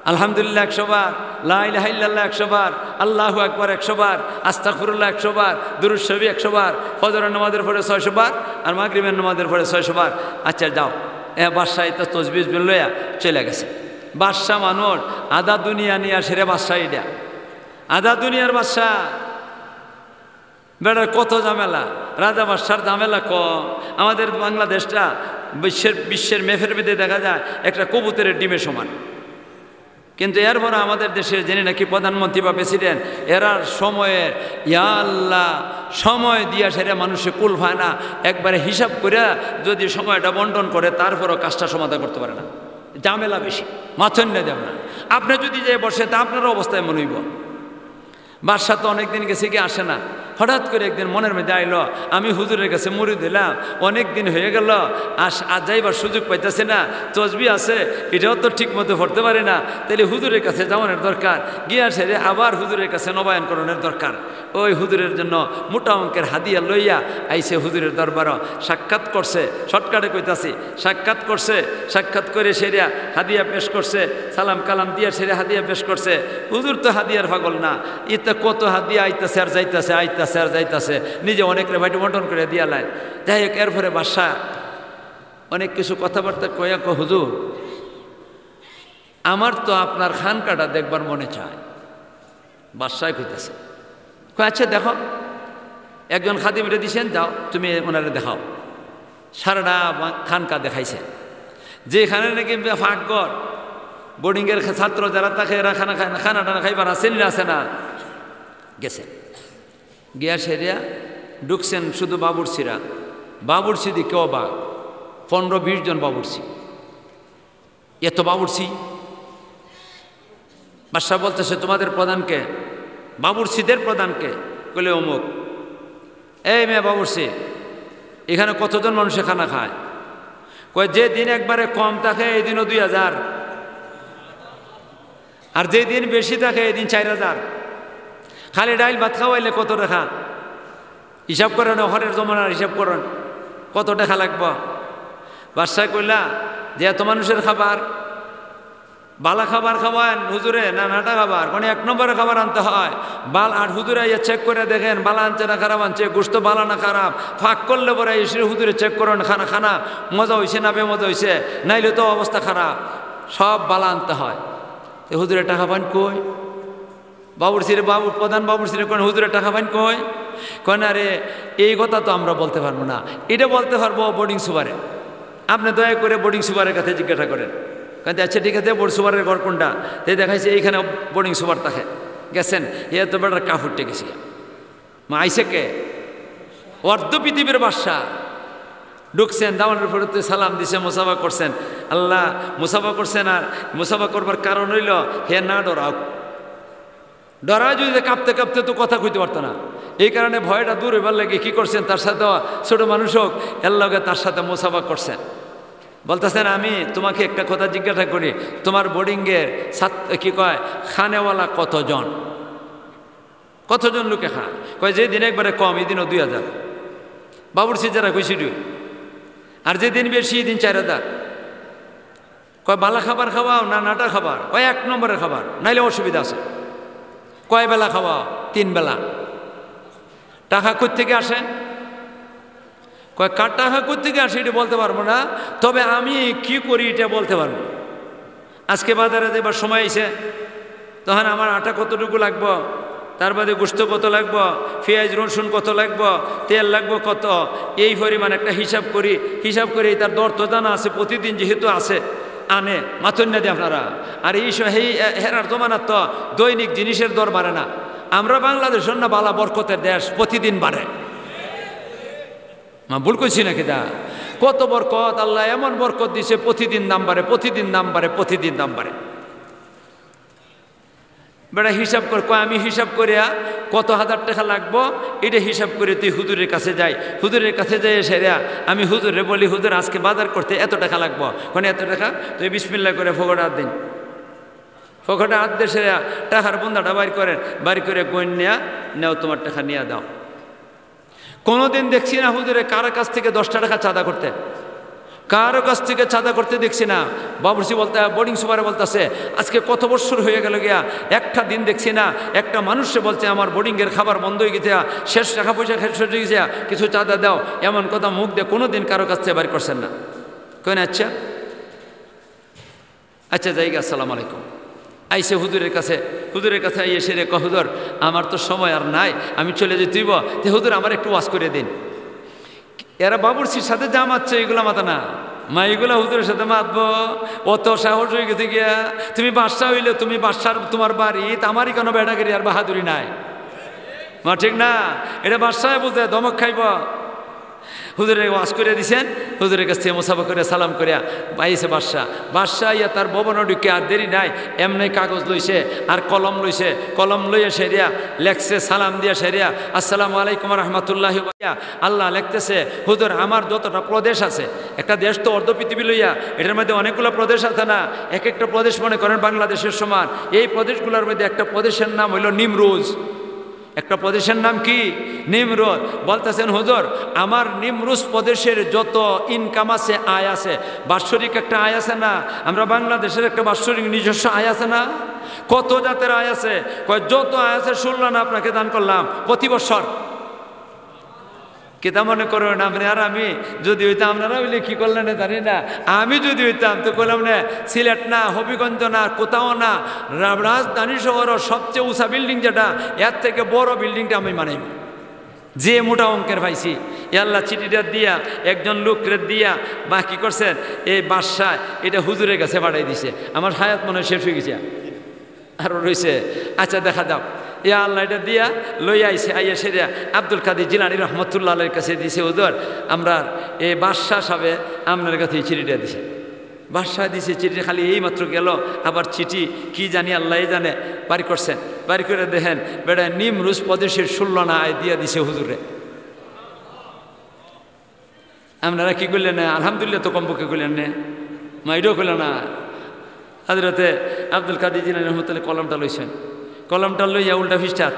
আলহামদুলিল্লাহ একশো বার, লা ইলাহা ইল্লাল্লাহ একশো বার, আল্লাহু আকবার একশো বার, আস্তাগফিরুল্লাহ একশো বার, দুরূদ শরীফ একশো বার, ফজরের নামাজের পরে ছয়শো বার, আর মাগরিবের নামাজের পরে ছয়শো বার। আচ্ছা, যাও। এ বাদশা এটা তসবি লইয়া চলে গেছে। বাদশা মানুষ, আধা দুনিয়া নিয়া সেরে বাদশা এটা, আধা দুনিয়ার বাদশা। বেটার কত ঝামেলা, রাজা বাদশার ঝামেলা কম। আমাদের বাংলাদেশটা বিশ্বের, বিশ্বের ম্যাপের মধ্যে দেখা যায় একটা কবুতরের ডিমের সমান। কিন্তু এরপরে আমাদের দেশের যিনি নাকি প্রধানমন্ত্রী বা প্রেসিডেন্ট, এরার সময়ে, ইয়া আল্লাহ, সময় দিয়া সেটা মানুষে কুল পায় না। একবারে হিসাব করে যদি সময়টা বন্টন করে, তারপরও কাজটা সমাধান করতে পারে না, ঝামেলা বেশি। মাথা না দেব না, আপনি যদি যে বসে, তা আপনার অবস্থা এমন হইব। বাদশা তো অনেকদিন গেছে কি আসে না, হঠাৎ করে একদিন মনের মধ্যে আইলো, "আমি হুজুরের কাছে মুরিদ হইলাম, অনেক দিন হয়ে গেল, আস-, আজ যাইবার সুযোগ পাইতেছি না, তসবি আছে, এটাও তো ঠিক মতো পড়তে পারি না, তাহলে হুজুরের কাছে যাওয়ানোর দরকার, গিয়া সেরে আবার হুজুরের কাছে নবায়ন করানোর দরকার।" ওই হুজুরের জন্য মোটা অঙ্কের হাদিয়া লইয়া আইছে হুজুরের দরবারও, সাক্ষাৎ করছে, শর্টকাটে কইতাছি, সাক্ষাৎ করছে, সাক্ষাৎ করে সেরিয়া হাদিয়া পেশ করছে, সালাম কালাম দিয়া সেরিয়া হাদিয়া পেশ করছে। হুজুর তো হাদিয়ার পাগল না, ইতে কত হাদিয়া আইতাছে আর যাইতাছে, আইতাছে আর যাইতাছে, নিজে অনেকরে ভাইটু বন্টন করে দিয়া লায়। যাই হোক, এরপরে বাদশা অনেক কিছু কথাবার্তা কইয়া কয়, "হুজুর, আমার তো আপনার খানকাটা দেখবার মনে চায়।" বাদশায় কইতাছে, কয়, "আচ্ছা, দেখো।" একজন খাদিমরে দিছেন, "যাও, তুমি ওনারে দেখাও।" সারাটা বা-, খানকা দেখাইছে, যেখানে নাকি পাকঘর, বোর্ডিংয়ের ছাত্র যারা থাকে, এরা খানা খায় না, খানা টানা খাইবার আছে নি, আছে না? গেছে, গিয়া সেরিয়া ঢুকছেন শুধু বাবুর্চিরা। বাবুর্চি দি কেউ বা পনেরো বিশ জন বাবুর্চি, এত বাবুর্চি। বাদশা বলতেছে, "তোমাদের প্রধান কে?" "বাবুর্চিদের প্রধান কে?" কইলে, "অমুক।" "এই মেয়ে বাবুর্চি, এখানে কতজন মানুষে খানা খায়?" কয়, "যে দিন একবারে কম থাকে, এই দিনও দুই হাজার, আর যে দিন বেশি থাকে, এই দিন চার হাজার। খালি ডাইল ভাত খাওয়াইলে কত টেকা? হিসাব করেন, অখনর জমানার হিসাব করেন, কত টেকা লাগবো?" বাদশায় কইলা যে, "এত মানুষের খাবার, বালা খাবার খাওয়ান হুজুরে না নাটা খাবার? কোন এক নম্বরে খাবার আনতে হয়। বাল আর হুজুরে আইয়া চেক করে দেখেন, বালা আনছে না খারাপ আনছে, গোস্ত বালা না খারাপ, ফাঁক করলে পরে এসে হুজুরে চেক করেন, খানা খানা মজা হইছে না বেমজা হইছে, নাইলে তো অবস্থা খারাপ। সব বালা আনতে হয়।" তো হুজুরে টেকা পাইন কই? বাবুর্চিরে, বাবু, প্রধান বাবুর্চিরে কইন, "হুজুরে টেকা পাইন কই?" কইন, "আরে, এই কথা তো আমরা বলতে পারবো না, এটা বলতে পারবো বোর্ডিং সুপারে। আপনি দয়া করে বোর্ডিং সুপারের কাছে জিজ্ঞাসা করেন।" কইন, "আচ্ছা, ঠিক আছে, বোর্ড সুপারের ঘর কোনটা?" তে দেখাইছে, "এইখানে বোর্ডিং সুপার থাকে।" গেছেন, এ তো বেটার কাপড় টেকেছে। মা আইছে কে? অর্ধ পৃথিবীর বাদশা। ঢুকছেন, দামানের উপরে সালাম দিছে, মুসাফা করছেন। আল্লাহ, মুসাফা করছেন, আর মুসাফা করবার কারণ হইল হে না ডরাও। ডরায় যদি কাঁপতে কাঁপতে তো কথা কইতে পারতো না, এই কারণে ভয়টা দূর হইবার লাগি কি করছেন, তার সাথে ছোট মানুষ হোক, এর লগে তার সাথে মুসাফা করছেন। বলতেছেন, "আমি তোমাকে একটা কথা জিজ্ঞাসা করি, তোমার বোর্ডিংয়ের ছাত্র, কি কয়, খানেওয়ালা কতজন? কতজন লোকে খায়?" কয়, "যে দিন একবারে কম, এই দিনও দুই হাজার। বাবুর্চি যারা কইছি দুই, আর যে দিন বেশি, এই দিন চার হাজার।" কয়, "বালা খাবার খাওয়াও না নাটা খাবার?" কয়, "এক নম্বরের খাবার, নাইলে অসুবিধা আছে।" "কয় বেলা খাওয়াও?" "তিন বেলা।" "টাকা কোত্থেকে আসে?" কয়, "কার টাকা কোত্থেকে আসে এটা বলতে পারবো না, তবে আমি কি করি এটা বলতে পারবো। আজকে বাজারে যাইবার সময় আইছে, তখন আমার আটা কতটুকু লাগবো, তার বাদে গোস্ত কত লাগবো, পেঁয়াজ রসুন কত লাগবো, তেল লাগবো কত, এই পরিমাণ একটা হিসাব করি। হিসাব করে তার দর তো জানা আছে, প্রতিদিন যেহেতু আছে, আনে, মাতইন না দি আপনারা। আর এই স-, এই, এ, হেরার জমানার তো দৈনিক জিনিসের দর বাড়ে না। আমরা বাংলাদেশ না বালা বরকতের দেশ, প্রতিদিন বাড়ে। মা, ভুল কইছি না কিতা? কত বরকত, আল্লাহ এমন বরকত দিছে, প্রতিদিন দাম বাড়ে, প্রতিদিন দাম বাড়ে, প্রতিদিন দাম বাড়ে। বেটা হিসাব কর, কয়, "আমি হিসাব করিয়া কত হাজার টাকা লাগবো, এটা হিসাব করে তুই হুজুরের কাছে যাই।" হুজুরের কাছে যাই সেরা আমি হুজুরে বলি, "হুজুর, আজকে বাজার করতে এত টাকা লাগবো।" কয়, "এত টাকা?" তুই বিসমিল্লাহ করে ফকটে হাত দিন, ফকটে হাত দিয়ে সেরা টাকার বন্ধাটা বাইর করেন, বাইর করে গইন নিয়া নেও, তোমার টাকা নিয়ে দাও। কোনোদিন দেখছি না হুজুরে কারো কাছ থেকে দশটা টাকা চাঁদা করতে, কারো কাছ থেকে চাঁদা করতে দেখছি না। বাবুর্চি বলতে, বোর্ডিং সুপারে বলতেছে, "আজকে কত বছর হয়ে গেল গিয়া, একটা দিন দেখছি না একটা মানুষে বলছে, 'আমার বোর্ডিংয়ের খাবার বন্ধ হয়ে গেছে, শেষ, টাকা পয়সা শেষ হয়ে গেছে, কিছু চাঁদা দাও।' এমন কথা মুখ দিয়ে কোনোদিন কারো কাছ থেকে বার করছেন না।" কইন, "আচ্ছা।" আচ্ছা, যাইগা, আসসালামু আলাইকুম। আইছে হুজুরের কাছে, হুজুরের কাছে আইয়া সেরে কয়, "হুজুর, আমার তো সময় আর নাই, আমি চলে যেতে হইব, তে হুজুর, আমার একটু ওয়াজ করে দিন।" এরা বাবুর্চির সাথে যা মাতছে, এগুলা মাতা না। মা, এগুলা হুজুরের সাথে মাতবো? অত সাহস হয়ে গেছে গিয়া? তুমি বাদশা হইলে তুমি বাদশার, তোমার বাড়ি, তা আমারই কোনো বেটাগিরি আর বাহাদুরি নাই। মা, ঠিক না? এটা বাদশায় বুঝে, ধমক খাইব। হুজুরে ওয়াজ করে দিছেন, হুজুরের কাছ থেকে মুসাফা করে সালাম করিয়া বাইছে বাদশা। বাদশা ইয়া তার ভবনে ঢুকে আর দেরি নাই, এমনি কাগজ লইছে আর কলম লইছে, কলম লইয়া সেরিয়া লেখছে, সালাম দিয়া সেরিয়া, "আসসালামু আলাইকুম রহমতুল্লাহ।" আল্লাহ লেখতেছে, "হুজুর, আমার যতটা প্রদেশ আছে, একটা দেশ তো অর্ধ পৃথিবী লইয়া, এটার মধ্যে অনেকগুলো প্রদেশ আছে না, এক একটা প্রদেশ মনে করেন বাংলাদেশের সমান, এই প্রদেশগুলোর মধ্যে একটা প্রদেশের নাম হইল নিমরুজ।" একটা প্রদেশের নাম কি? নিমরুজ। বলতেছেন, "হুজুর, আমার নিমরুজ প্রদেশের যত ইনকাম আছে, আয় আছে, বাৎসরিক একটা আয় আছে না? আমরা বাংলাদেশের একটা বাৎসরিক নিজস্ব আয় আছে না? কত জাতের আয় আছে?" কয়, "যত আয় আছে, ষোলো আনা আপনাকে দান করলাম প্রতি বছর।" কিতা মনে করেন আপনি আর আমি? যদি হইতাম, আপনারা হইলে কি করলেন জানি না, আমি যদি হইতাম তো কইলাম না, সিলেট না, হবিগঞ্জ না, কোথাও না, রা-, রাজধানী শহরর সবচেয়ে উঁচা বিল্ডিং যেটা, এর থেকে বড় বিল্ডিংটা আমি বানাইব। যে মোটা অঙ্কের পাইছি, এ আল্লাহ চিঠিটা দিয়া একজন লোকরে দিয়া বাকি করছেন, এই বাদশাহ এটা হুজুরের কাছে পাঠাই দিছে। আমার হায়াত মনে হয় শেষ হয়ে গেছে, আরো রয়েছে। আচ্ছা, দেখা যাক। ইয়া আল্লাহ, এটা দিয়া লই আইছে, আইয়া সেটা আব্দুল কাদির জিলানী রহমতুল্লাহ আলাইহির কাছে দিছে, "হুজুর, আমরা এই বাদশাহ সাহেব আপনার কাছে এই চিঠিটা দিছে।" বাদশাহ দিছে চিঠি, খালি এই মাত্র গেল, আবার চিঠি কি জানি আল্লাহ জানে বাড়ি করছেন। বাড়ি করে দেখেন, বেটা নিমরুজ প্রদেশের ষোলো আনা আয় দিয়া দিছে হুজুরে। আপনারা কি করলেন না? আলহামদুলিল্লাহ তো কমপক্ষে করলেন না, মাইরও করলেন না। হযরতে আব্দুল কাদির জিলানী রহমতুল্লাহ কলমটা লইছেন, কলমটা লইয়া উল্টা পৃষ্ঠাত,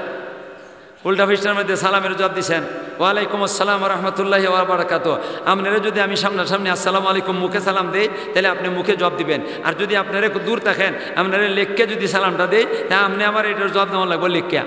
উল্টা পৃষ্ঠার মধ্যে সালামের জবাব দিছেন, "ওয়ালাইকুম আসসালাম ওয়া রাহমাতুল্লাহি ওয়া বারাকাতুহু।" আপনারা যদি আমি সামনাসামনি "আসসালামু আলাইকুম" মুখে সালাম দেই, তাহলে আপনি মুখে জবাব দিবেন। আর যদি আপনারা একটু দূর থাকেন, আপনারা লেখিয়া যদি সালামটা দেই, তা আপনি আমার এটার জবাব দেওয়া লাগবে লেখিয়া।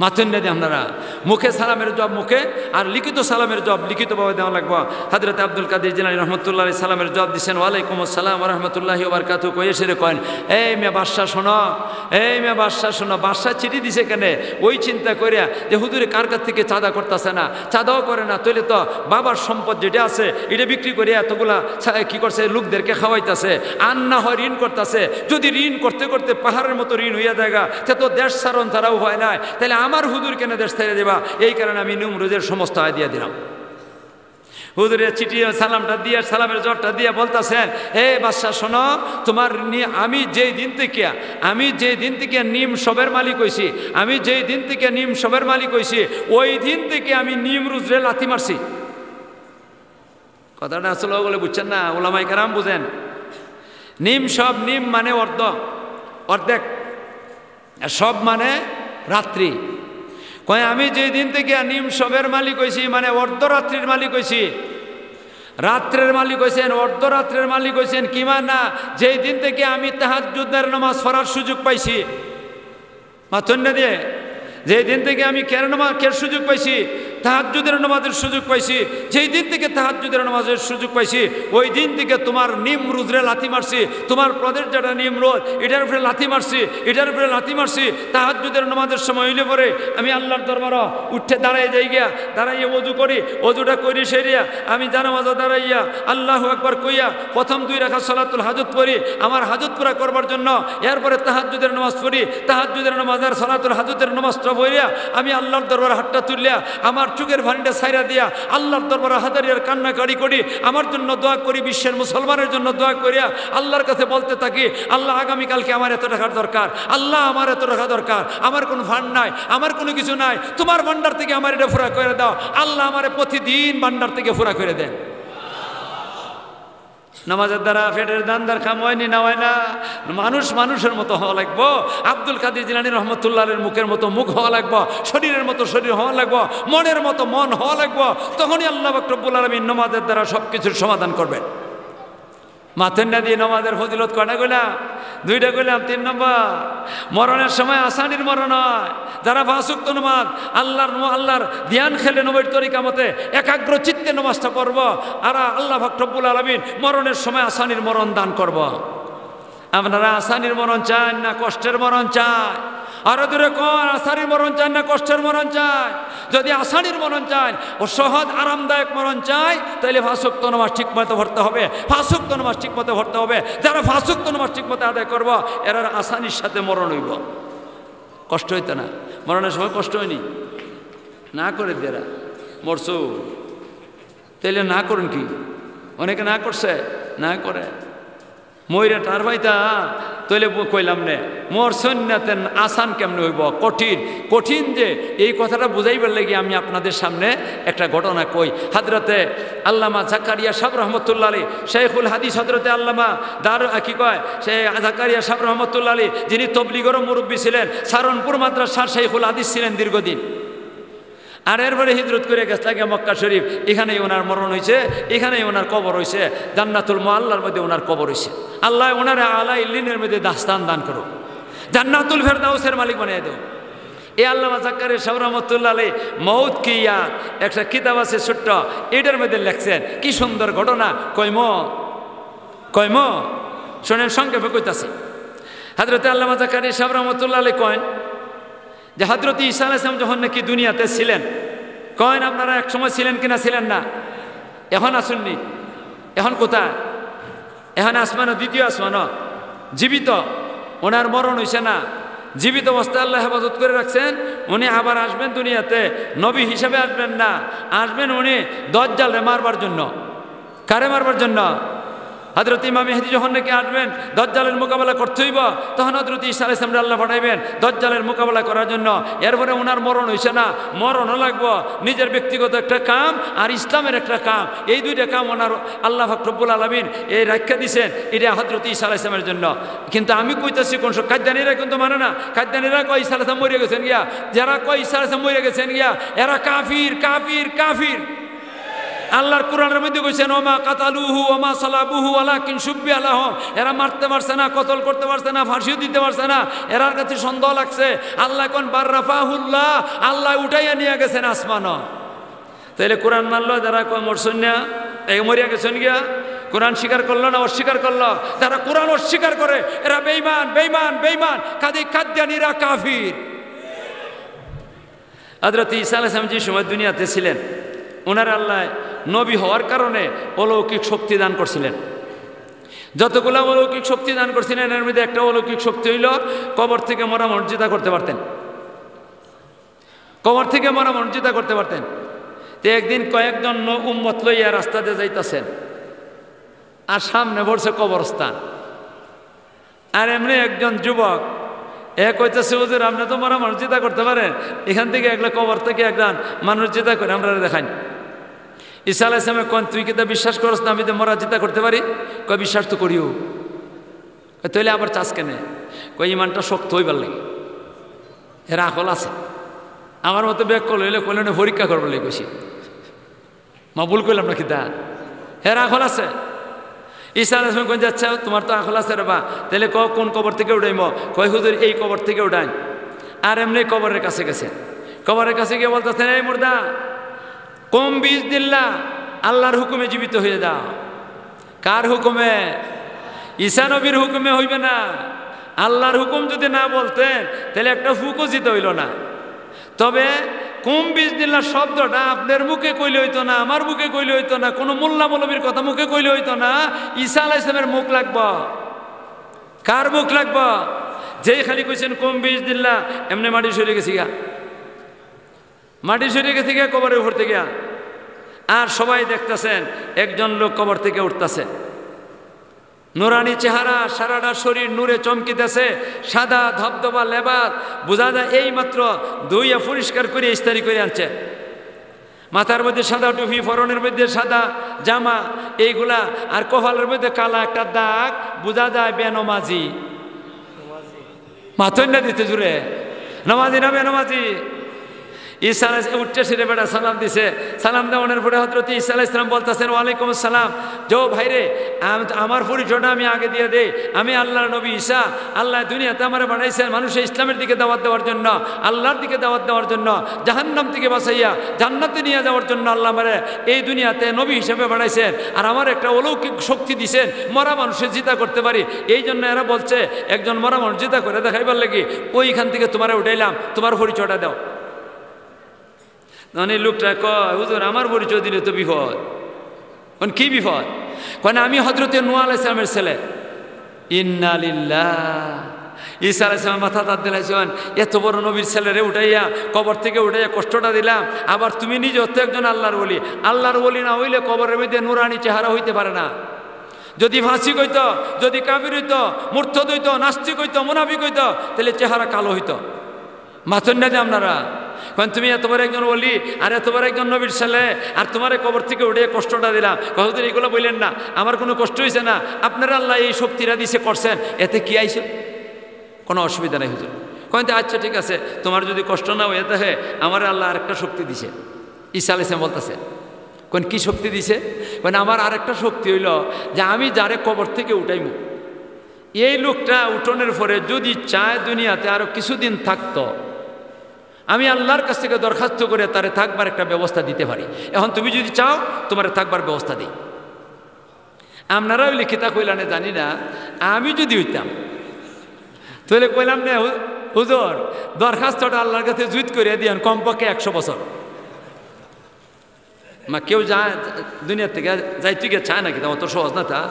মাতইন না দি আপনারা, মুখে সালামের জবাব মুখে, আর লিখিত সালামের জবাব লিখিতভাবে দেওয়া লাগবে। হযরত আব্দুল কাদির জিলানী রহমতুল্লাহ আলাইহি সালামের জবাব দিছেন, "ওয়ালাইকুম আসসালাম ওয়া রাহমাতুল্লাহি ওয়া বারাকাতুহু" কইয়া সেরে কয়েন, "এই মিয়া বাদশাহ শোনো, এই মিয়া বাদশাহ শোনো।" বাদশাহ চিঠি দিছে কেনে? ওই চিন্তা করিয়া যে হুজুরে কার কাছ থেকে চাঁদা করতেছে না, চাঁদাও করে না, তাইলে তো বাবার সম্পদ যেটা আছে এটা বিক্রি করে এতগুলা ছা-, কি করছে, লোকদেরকে খাওয়াইতেছে, আর না হয় ঋণ করতেছে। যদি ঋণ করতে করতে পাহাড়ের মতো ঋণ হইয়া যায়গা, তে তো দেশ ছাড়ন ছাড়া উপায় নাই। তাহলে আমার হুজুর কেন দেশ ছেড়ে দেবা? এই কারণে আমি নিমরুজের সমস্ত আয় দিয়া দিলাম। হুজুরে চিঠি সালামটা দিয়া, সালামের জবাবটা দিয়া বলতাছেন, "হে বাদশাহ, শোনো, তোমার নি-, আমি যেই দিন থেকে, আমি যেই দিন থেকে নিম সবের মালিক হইছি, আমি যেই দিন থেকে নিম সবের মালিক হইছি, ওই দিন থেকে আমি নিমরুজরে লাথি মারছি।" কথাটা আসলে ওগুলো বুঝছেন না, ওলামায়ে কেরাম বুঝেন। নিম সব, নিম মানে অর্ধ, অর্ধেক, আর সব মানে রাত্রি। কয়, "আমি যেই দিন থেকে নিম সবের মালিক হইছি, মানে অর্ধরাত্রির মালিক হইছি, রাত্রের মালিক হইছেন, অর্ধরাত্রের মালিক হইছেন, কি মানে? যেই দিন থেকে আমি তাহাজ্জুদের নামাজ পড়ার সুযোগ পাইছি।" মাতইন না দি, যেই দিন থেকে আমি কের নামা-, কের সুযোগ পাইছি, তাহাজ্জুদের নামাজের সুযোগ পাইছি, যেই দিন থেকে তাহাজ্জুদের নামাজের সুযোগ পাইছি, ওই দিন থেকে তোমার নিমরুজরে লাথি মারছি, তোমার প্রদেশ যেটা নিমরুজ, এটার উপরে লাথি মারছি, এটার উপরে লাথি মারছি। তাহাজ্জুদের নামাজের সময় হইলে পরে আমি আল্লাহর দরবারো উঠে দাঁড়াই যাই গিয়া, দাঁড়াইয়া ওযু করি, ওযুটা করি সেরিয়া আমি জানাজা দাঁড়াইয়া আল্লাহু আকবার কইয়া প্রথম দুই রাকাত সালাতুল হাজত পড়ি, আমার হাজত পুরা করবার জন্য। এরপরে তাহাজ্জুদের নামাজ পড়ি, তাহাজ্জুদের নামাজ আর সালাতুল হাজতের নামাজটা পড়িয়া আমি আল্লাহর দরবারে হাতটা তুলিয়া আমার চোখের পানিটা ছাইড়া দিয়া আল্লাহর দরবারে হাজারিয়ার কান্নাকাটি করি, আমার জন্য দোয়া করি, বিশ্বের মুসলমানের জন্য দোয়া করিয়া আল্লাহর কাছে বলতে থাকি, "আল্লাহ, আগামীকালকে আমার এত টাকার দরকার, আল্লাহ, আমার এত টাকা দরকার, আমার কোনো ফান্ড নাই, আমার কোনো কিছু নাই, তোমার ভান্ডার থেকে আমার এটা পুরা করে দাও।" আল্লাহ আমারে প্রতিদিন ভান্ডার থেকে পুরা করে দেন। নামাজের দ্বারা পেটের ধান্দার কাম অয়নি না অয় না? মানুষ মানুষের মতো হওয়া লাগবো। আব্দুল কাদির জিলানী রহমতুল্লাহ আলাইহির মুখের মতো মুখ হওয়া লাগবো, শরীরের মতো শরীর হওয়া লাগবো, মনের মতো মন হওয়া লাগবো। তখনই আল্লাহ পাক রব্বুল আলামিন নামাজের দ্বারা সবকিছুর সমাধান করবেন। মাতইন না দি, নামাজের ফজিলত কয়টা কইলাম? দুইটা কইলাম। তিন নম্বর, মরণের সময় আসানির মরণ হয়। যারা পাঁচ ওয়াক্ত নামাজ, আল্লাহর ন-, আল্লাহর ধ্যান খেলে নবীর তরিকা মতে একাগ্র চিত্তে নামাজটা পড়বো, আর আল্লাহ পাক রব্বুল আলামিন মরণের সময় আসানির মরণ দান করবো। আপনারা আসানির মরণ চান না কষ্টের মরণ চান? আরো জোরে কন, আসানির মরণ চান না কষ্টের মরণ চান? যদি আসানির মরণ চান, ও সহজ আরামদায়ক মরণ চাই, তাহলে পাঁচ ওয়াক্ত নামাজ ঠিক মতো পড়তে হবে, পাঁচ ওয়াক্ত নামাজ ঠিক মতো পড়তে হবে। যারা পাঁচ ওয়াক্ত নামাজ ঠিক মতো আদায় করবো, এরার আসানির সাথে মরণ হইব, কষ্ট হইতো না। মরণের সময় কষ্ট হয়নি? না করে দেরা মরছো, তাইলে না করেন কি? অনেকে না করছে, না করে। মইরা টার পাইতা, তাইলে ব-, কইলাম নে, মরছইন না তেন আসান কেমনে হইব? কঠিন, কঠিন যে, এই কথাটা বুঝাইবার লাগি আমি আপনাদের সামনে একটা ঘটনা কই। হযরতে আল্লামা জাকারিয়া সাহেব রহমতুল্লাহ আলাইহি, শাইখুল হাদিস হযরতে আল্লামা দার-, আ, কি কয়, সে জাকারিয়া সাহেব রহমতুল্লাহ আলাইহি, যিনি তবলিগরও মুরব্বী ছিলেন, সারনপুর মাদ্রাসার শাইখুল হাদিস ছিলেন দীর্ঘদিন। আর এরপরে হিজরত করে গেছে গিয়া মক্কা শরীফ, এখানেই ওনার মরণ হইছে, এখানেই ওনার কবর হইছে, জান্নাতুল মুআল্লার মধ্যে ওনার কবর হইছে। আল্লাহ ওনারে আলা ইল্লিনের মধ্যে দাস্তান দান করো, জান্নাতুল ফেরদাউসের মালিক বানিয়ে দেও। এ আল্লামা জাকারিয়া সাহেব রহমতুল্লাহ আলাইহি মউত কি ইয়াদ একটা কিতাব আছে ছোট্ট, এটার মধ্যে লেখছেন কি সুন্দর ঘটনা। কইমো, কইমো, শোনেন, সংক্ষেপে কইতাছি। হযরতে আল্লামা জাকারিয়া সাহেব রহমতুল্লাহ আলাইহি কইন যে হযরত ঈসা আলাইহিস সালাম যখন নাকি দুনিয়াতে ছিলেন, কইন, আপনারা এক সময় ছিলেন কিনা? ছিলেন না? এখন আছইন নি? এখন কোথায়? এখন আসমানো, দ্বিতীয় আসমানো, জীবিত। ওনার মরণ হইছে না, জীবিত অবস্থায় আল্লায় হেফাজত করি রাখছেন। উনি আবার আসবেন দুনিয়াতে, নবী হিসাবে আসবেন না, আসবেন উনি দজ্জালরে মারবার জন্য। কারে মারবার জন্য? হযরত ইমাম মেহেদী যখন নাকি আসবেন, দজ্জালের মোকাবেলা করতে হইব, তখন হযরত ঈসা আলাইহিস সালামরে আল্লায় পাঠাইবেন দজ্জালের মোকাবেলা করার জন্য। এরপরে ওনার মরণ হইছে না, মরণও লাগবো। নিজের ব্যক্তিগত একটা কাম আর ইসলামের একটা কাম, এই দুইটা কাম ওনার আল্লাহ পাক রব্বুল আলামিন এই রাখিয়া দিছেন, এটা হযরত ঈসা আলাইহিস সালামের জন্য। কিন্তু আমি কইতাছি কোন সব, কাদ্দানীরা কিন্তু মানে না। কাদ্দানীরা কয় ঈসা আলাইহিস সালাম মরে গেছেন গিয়া, যারা কয় ঈসা আলাইহিস সালাম মরে গেছেন গিয়া, এরা কাফির, কাফির, কাফির। আল্লাহর কোরআনের মধ্যে কইছেন, "ওমা কাতালুহু ওমা সালাবুহু ওয়ালাকিন শুব্বিহা লাহুম।" এরা মারতে পারছে না, কতল করতে পারছে না, ফাঁসিও দিতে পারছে না, এরার কাছে সন্দেহ লাগছে। আল্লায় কইন, "বাল রাফাহুল্লাহ", আল্লায় উঠাইয়া নিয়া গেছেন আসমানো। তাইলে কোরআন মানলো যারা, কয় মরছইন না, এই মরিয়া গেছইন গিয়া, কোরআন স্বীকার করলো না অস্বীকার করলো? যারা কোরআন অস্বীকার করে, এরা বেঈমান, বেঈমান, বেঈমান। কাজেই কাদ্দানীরা কাফির। হযরত ঈসা আলাইহিস সালাম যে সময় দুনিয়াতে ছিলেন, ওনারে আল্লায় নবী হওয়ার কারণে অলৌকিক শক্তি দান করছিলেন। যতগুলা অলৌকিক শক্তি দান করছিলেন, এর মধ্যে একটা অলৌকিক শক্তি হইল কবর থেকে মরা মানুষ জিতা করতে পারতেন। কবর থেকে মরা মানুষ জিতা করতে পারতেন। তো একদিন কয়েকজন ন-, উম্মত লইয়া রাস্তা দিয়ে যাইতাছেন, আর সামনে পড়ছে কবরস্থান। আর এমনি একজন যুবক, এ কইতেছে, "হুজুর, আপনি তো মরা মানুষ জিতা করতে পারেন, এখান থেকে একলা কবর থেকে একজন মানুষ জিতা করে আমরারে দেখাইন।" ঈসা আলাইহিস সালামে কইন, "তুই কিতা বিশ্বাস করস না আমি তো মরা জিতা করতে পারি?" কয়, "বিশ্বাস তো করিও।" কয়, "তাইলে আবার চাস কেনে?" কয়, "ইমানটা শক্ত হইবার লাগি, এর আকল আছে। আমার মতো বেআক্কল হইলে কইলে না পরীক্ষা করবার লাগি কইছি।" মা, ভুল কইলাম না কিতা? এর আকল আছে। ঈসা আলাইহিস সালাম কইন যে, "আচ্ছা, তোমার তো আকল আছে রে বা, তাইলে কও কোন কবর থেকে উঠাইমু?" কয়, "হুজুর, এই কবর থেকে উঠাইন।" আর এমনি কবরের কাছে গেছে, কবরের কাছে গিয়া বলতেছেন, "এই মুর্দা, কুম বিইজনিল্লাহ, আল্লাহর হুকুমে জীবিত হয়ে যাও।" কার হুকুমে? ঈসা নবীর হুকুমে হইবে না। আল্লাহর হুকুম যদি না বলতেন, তাহলে একটা ফুকও জিতা হইল না। তবে কুম বিইজনিল্লাহ শব্দটা আপনার মুখে কইলে হইতো না, আমার মুখে কইলে হইতো না, কোনো মোল্লা মৌলবীর কথা মুখে কইলে হইতো না, ঈসা আলাইহিস সালামের মুখ লাগবো। কার মুখ লাগবো? যেই খালি কইছেন কুম বিইজনিল্লাহ, এমনি মাটি সরে গেছে গিয়া, মাটি সরে গেছে গিয়া কবরের উপর থেকে। আর সবাই দেখতেছেন, একজন লোক কবর থেকে উঠতেছে, নুরানি চেহারা, সারাটা শরীর নূরে চমকিতেছে, সাদা ধবধবা লেবাস, বোঝা যায় এই মাত্র ধুইয়া পরিষ্কার করে ইস্তারি করে আনছে। মাথার মধ্যে সাদা টুপি, পরনের মধ্যে সাদা জামা, এইগুলা, আর কপালের মধ্যে কালা একটা দাগ, বোঝা যায় বেনমাজি। মাতইন না দিতে জুরে, নমাজি না বেনমাজি? ঈসা আলাইহিস সালাম উঠছে, সেরে বেটা সালাম দিছে। সালাম দেওয়ানোর পরে হযরত ঈসা আলাইহিস সালাম বলতেছেন, "ওয়ালাইকুম আসসালাম।" "যাও ভাইরে, আম-, আমার পরিচয়টা আমি আগে দিয়ে দেই। আমি আল্লাহর নবী ঈসা। আল্লাহ দুনিয়াতে আমারে বানাইছেন মানুষের ইসলামের দিকে দাওয়াত দেওয়ার জন্য, আল্লাহর দিকে দাওয়াত দেওয়ার জন্য, জাহান্নাম থেকে বাঁচাইয়া জান্নাতে নিয়ে যাওয়ার জন্য আল্লাহ আমারে এই দুনিয়াতে নবী হিসেবে বানাইছেন। আর আমার একটা অলৌকিক শক্তি দিছেন, মরা মানুষের জিতা করতে পারি। এই জন্য এরা বলছে, একজন মরা মানুষ জিতা করে দেখাইবার লাগি ওইখান থেকে তোমারে উঠাইলাম, তোমার পরিচয়টা দাও।" তখন এই লোকটা কয়, "হুজুর, আমার পরিচয় দিলে তো বিপদ।" কইন, "কি বিপদ?" কইন, "আমি হযরতে নূহ আলাইহিস সালামের ছেলে।" ইন্না লিল্লাহ। ঈসা আলাইহিস সালাম মাথা তাত দিলাইছেন, "এত বড় নবীর ছেলেরে উঠাইয়া, কবর থেকে উঠাইয়া কষ্টটা দিলাম, আবার তুমি নিজে তো একজন আল্লাহর ওলি। আল্লাহর ওলি না হইলে কবরের মধ্যে নুরানি চেহারা হইতে পারে না। যদি ফাসিক হইতো, যদি কাফির হইতো, মুরতাদ হইতো, নাস্তিক হইতো, মুনাফিক হইতো, তাহলে চেহারা কালো হইতো।" মাতইন না যে আপনারা। কইন, "তুমি এত বড় একজন ওলি আর এত বড় একজন নবীর ছেলে, আর তোমারে কবর থেকে উঠে কষ্টটা দিলাম।" কয়, "হুজুর, এগুলো বললেন না, আমার কোনো কষ্ট হইছে না। আপনারে আল্লাহ এই শক্তিটা দিছে, করছেন, এতে কি আইছে? কোনো অসুবিধা নাই হুজুর।" কইন, "তে আচ্ছা, ঠিক আছে, তোমার যদি কষ্ট না হয়ে থাকে, আমারে আল্লাহ আরেকটা শক্তি দিছে।" ঈসা আলাইহিস সালাম বলতেছে। কইন, "কি শক্তি দিছে?" কইন, "আমার আরেকটা শক্তি হইল যে আমি যারে কবর থেকে উঠাইমু, এই লোকটা উঠোনের পরে যদি চায় দুনিয়াতে আরো কিছুদিন থাকতো, আমি আল্লাহর কাছ থেকে দরখাস্ত করে তারে থাকবার একটা ব্যবস্থা দিতে পারি। এখন তুমি যদি চাও, তোমারে থাকবার ব্যবস্থা দিই।" আপনারা হইলে কিতা কইলানে জানি না, আমি যদি হইতাম, তাহলে কইলাম না, "হু-, হুজুর, দরখাস্তটা আল্লাহর কাছে জুইত করে দিয়েন কমপক্ষে একশো বছর।" মা, কেউ যায় দুনিয়া থাকি যাইতে গিয়া চায় না কিতা? অত সহজ না তা।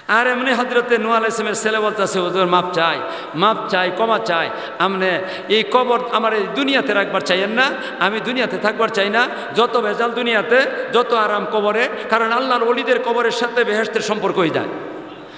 আর এমনে হযরতে নূহ আলাইহিস সালামের ছেলে বলতাছে, "হুজুর, মাফ চাই, মাফ চাই, ক্ষমা চাই। আপনে এই কবর আমার এই দুনিয়াতে রাখবার চাইয়েন না, আমি দুনিয়াতে থাকবার চাই না। যত ভেজাল দুনিয়াতে, যত আরাম কবরে, কারণ আল্লাহর ওলিদের কবরের সাথে বেহেশতের সম্পর্ক অই যায়।"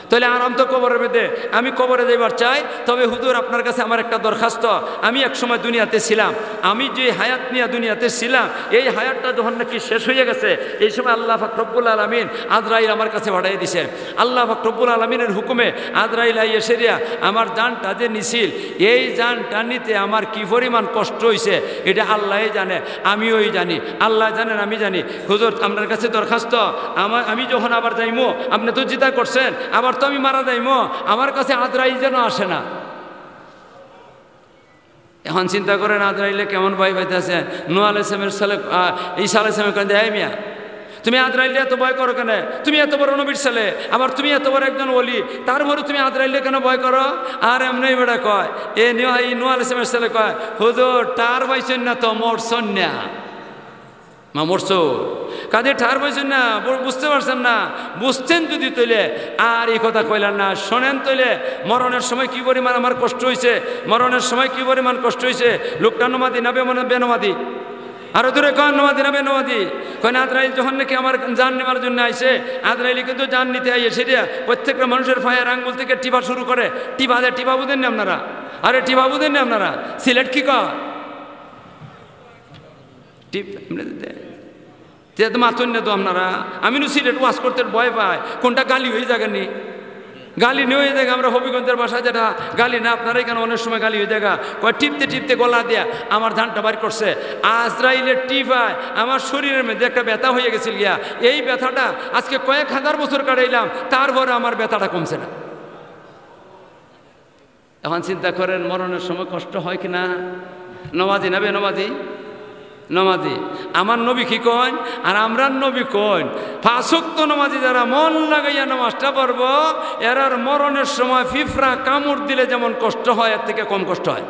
তাইলে আরাম তো কবরের মধ্যে, আমি কবরে যাইবার চাই। তবে হুজুর, আপনার কাছে আমার একটা দরখাস্ত, আমি এক সময় দুনিয়াতে ছিলাম, আমি যে হায়াত নিয়া দুনিয়াতে ছিলাম, এই হায়াতটা যখন নাকি শেষ অইয়া গেছে, এই সময় আল্লাহ পাক রব্বুল আলামিন আজরাইল আমার কাছে পাঠাইয়া দিছেন। আল্লাহ পাক রব্বুল আলামিনের হুকুমে আজরাইল আইয়া সেরিয়া আমার জানটা যে নিছিল, এই জানটা নিতে আমার কি পরিমাণ কষ্ট অইছে, এটা আল্লাহই জানে, আমিও জানি, আল্লাহ জানেন, আমি জানি। হুজুর, আপনার কাছে দরখাস্ত, আমার, আমি যখন আবার যাইমু, আপনে তো যেতা করছেন, আবার তো আমি মারা যাইমু, আমার কাছে আজরাইল যেন আসে না। এখন চিন্তা করেন, আজরাইলে কেমন ভয় পাইতাছে। নূহ আলাইহিস সালামের ছেলে, আহ, ঈসা আলাইহিস সালামে কইন, "এই মিয়া, তুমি আজরাইলরে এত ভয় করো কেনে? তুমি এত বড় নবীর ছেলে, আবার তুমি এত বড় একজন ওলি, তারপরে তুমি আজরাইলরে কেনে ভয় করো?" আর এমনেই বেটা কয়, এ নূহ, এই নূহ আলাইহিস সালামের ছেলে কয়, "হুজুর, ঠার পাইছইন না তো, মরছইন না।" মা, মরছো। কাজে ঠার পাইছইন না, বু-, বুঝতে পারছেন না। বুঝতেন যদি তাইলে আর এই কথা কইলেন না। শোনেন তাইলে, মরণের সময় কি পরিমাণ আমার কষ্ট অইছে, মরণের সময় কি পরিমাণ কষ্ট অইছে। লোকটা নমাজি না বেমন-, বেনমাজি? আরো জোরে কন, নমাজি না বেনমাজি? কইন, আজরাইল যখন নাকি আমার জান নেবার জন্য আইছে, আজরাইলে কিন্তু জান নিতে আইয়া সেটা প্রত্যেকটা মানুষের পায়ের আঙ্গুল থেকে টিপা শুরু করে। টিপা দে, টিপা বুঝেন না আপনারা? আরে, টিপা বুঝেন না আপনারা? সিলেট কি কয়? টিপ, এমনে দে। তে তো মাতইন না তো আপনারা। আমি নু সিলেট ওয়াজ করতে ভয় পাই, কোনটা গালি অই যায়গি নি। গালি নি অই যায়গি, আমরা হবিগঞ্জের ভাষায় যেটা গালি না, আপনারা এখানে অনেক সময় গালি অই যায়গি। কয়, "টিপতে টিপতে গলা দিয়া আমার জানটা বাইর করছে।" আজরাইলের টিপায় আমার শরীরের মধ্যে একটা ব্যথা অইয়া গেছিল গিয়া। এই ব্যথাটা আজকে কয়েক হাজার বছর কাটাইলাম, তারপরে আমার ব্যথাটা কমছে না। এখন চিন্তা করেন, মরণের সময় কষ্ট হয় কি না? নমাজি না বেনমাজি? নমাজি। আমার নবী কি কইন আর আমরার নবী কইন? পাঁচ ওয়াক্ত নমাজি যারা মন লাগাইয়া নমাজটা পড়বো, এরার মরণের সময় পিঁপড়া কামড় দিলে যেমন কষ্ট হয়, এর থেকে কম কষ্ট হয়।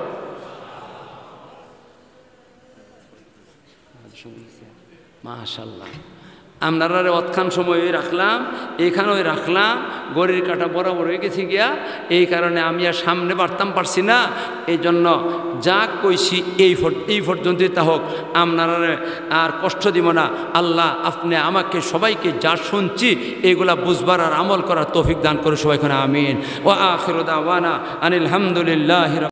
মাশাআল্লাহ। আপনারারে অতখান সময় ওই রাখলাম, এইখানে ওই রাখলাম, ঘড়ির কাঁটা বরাবর অই গেছে গিয়া, এই কারণে আমি আর সামনে বাড়তাম পারছি না। এই জন্য যা কইছি এই পর-, এই পর্যন্তই তা হোক, আপনারারে আর কষ্ট দিব না। আল্লাহ, আপনে আমাকে সবাইকে যা শুনছি এইগুলা বুঝবার আর আমল করার তৌফিক দান করে সবাই, কইন আমিন। ওয়া আখিরু দাওয়ানা আনিল হামদুলিল্লাহি রাব্বিল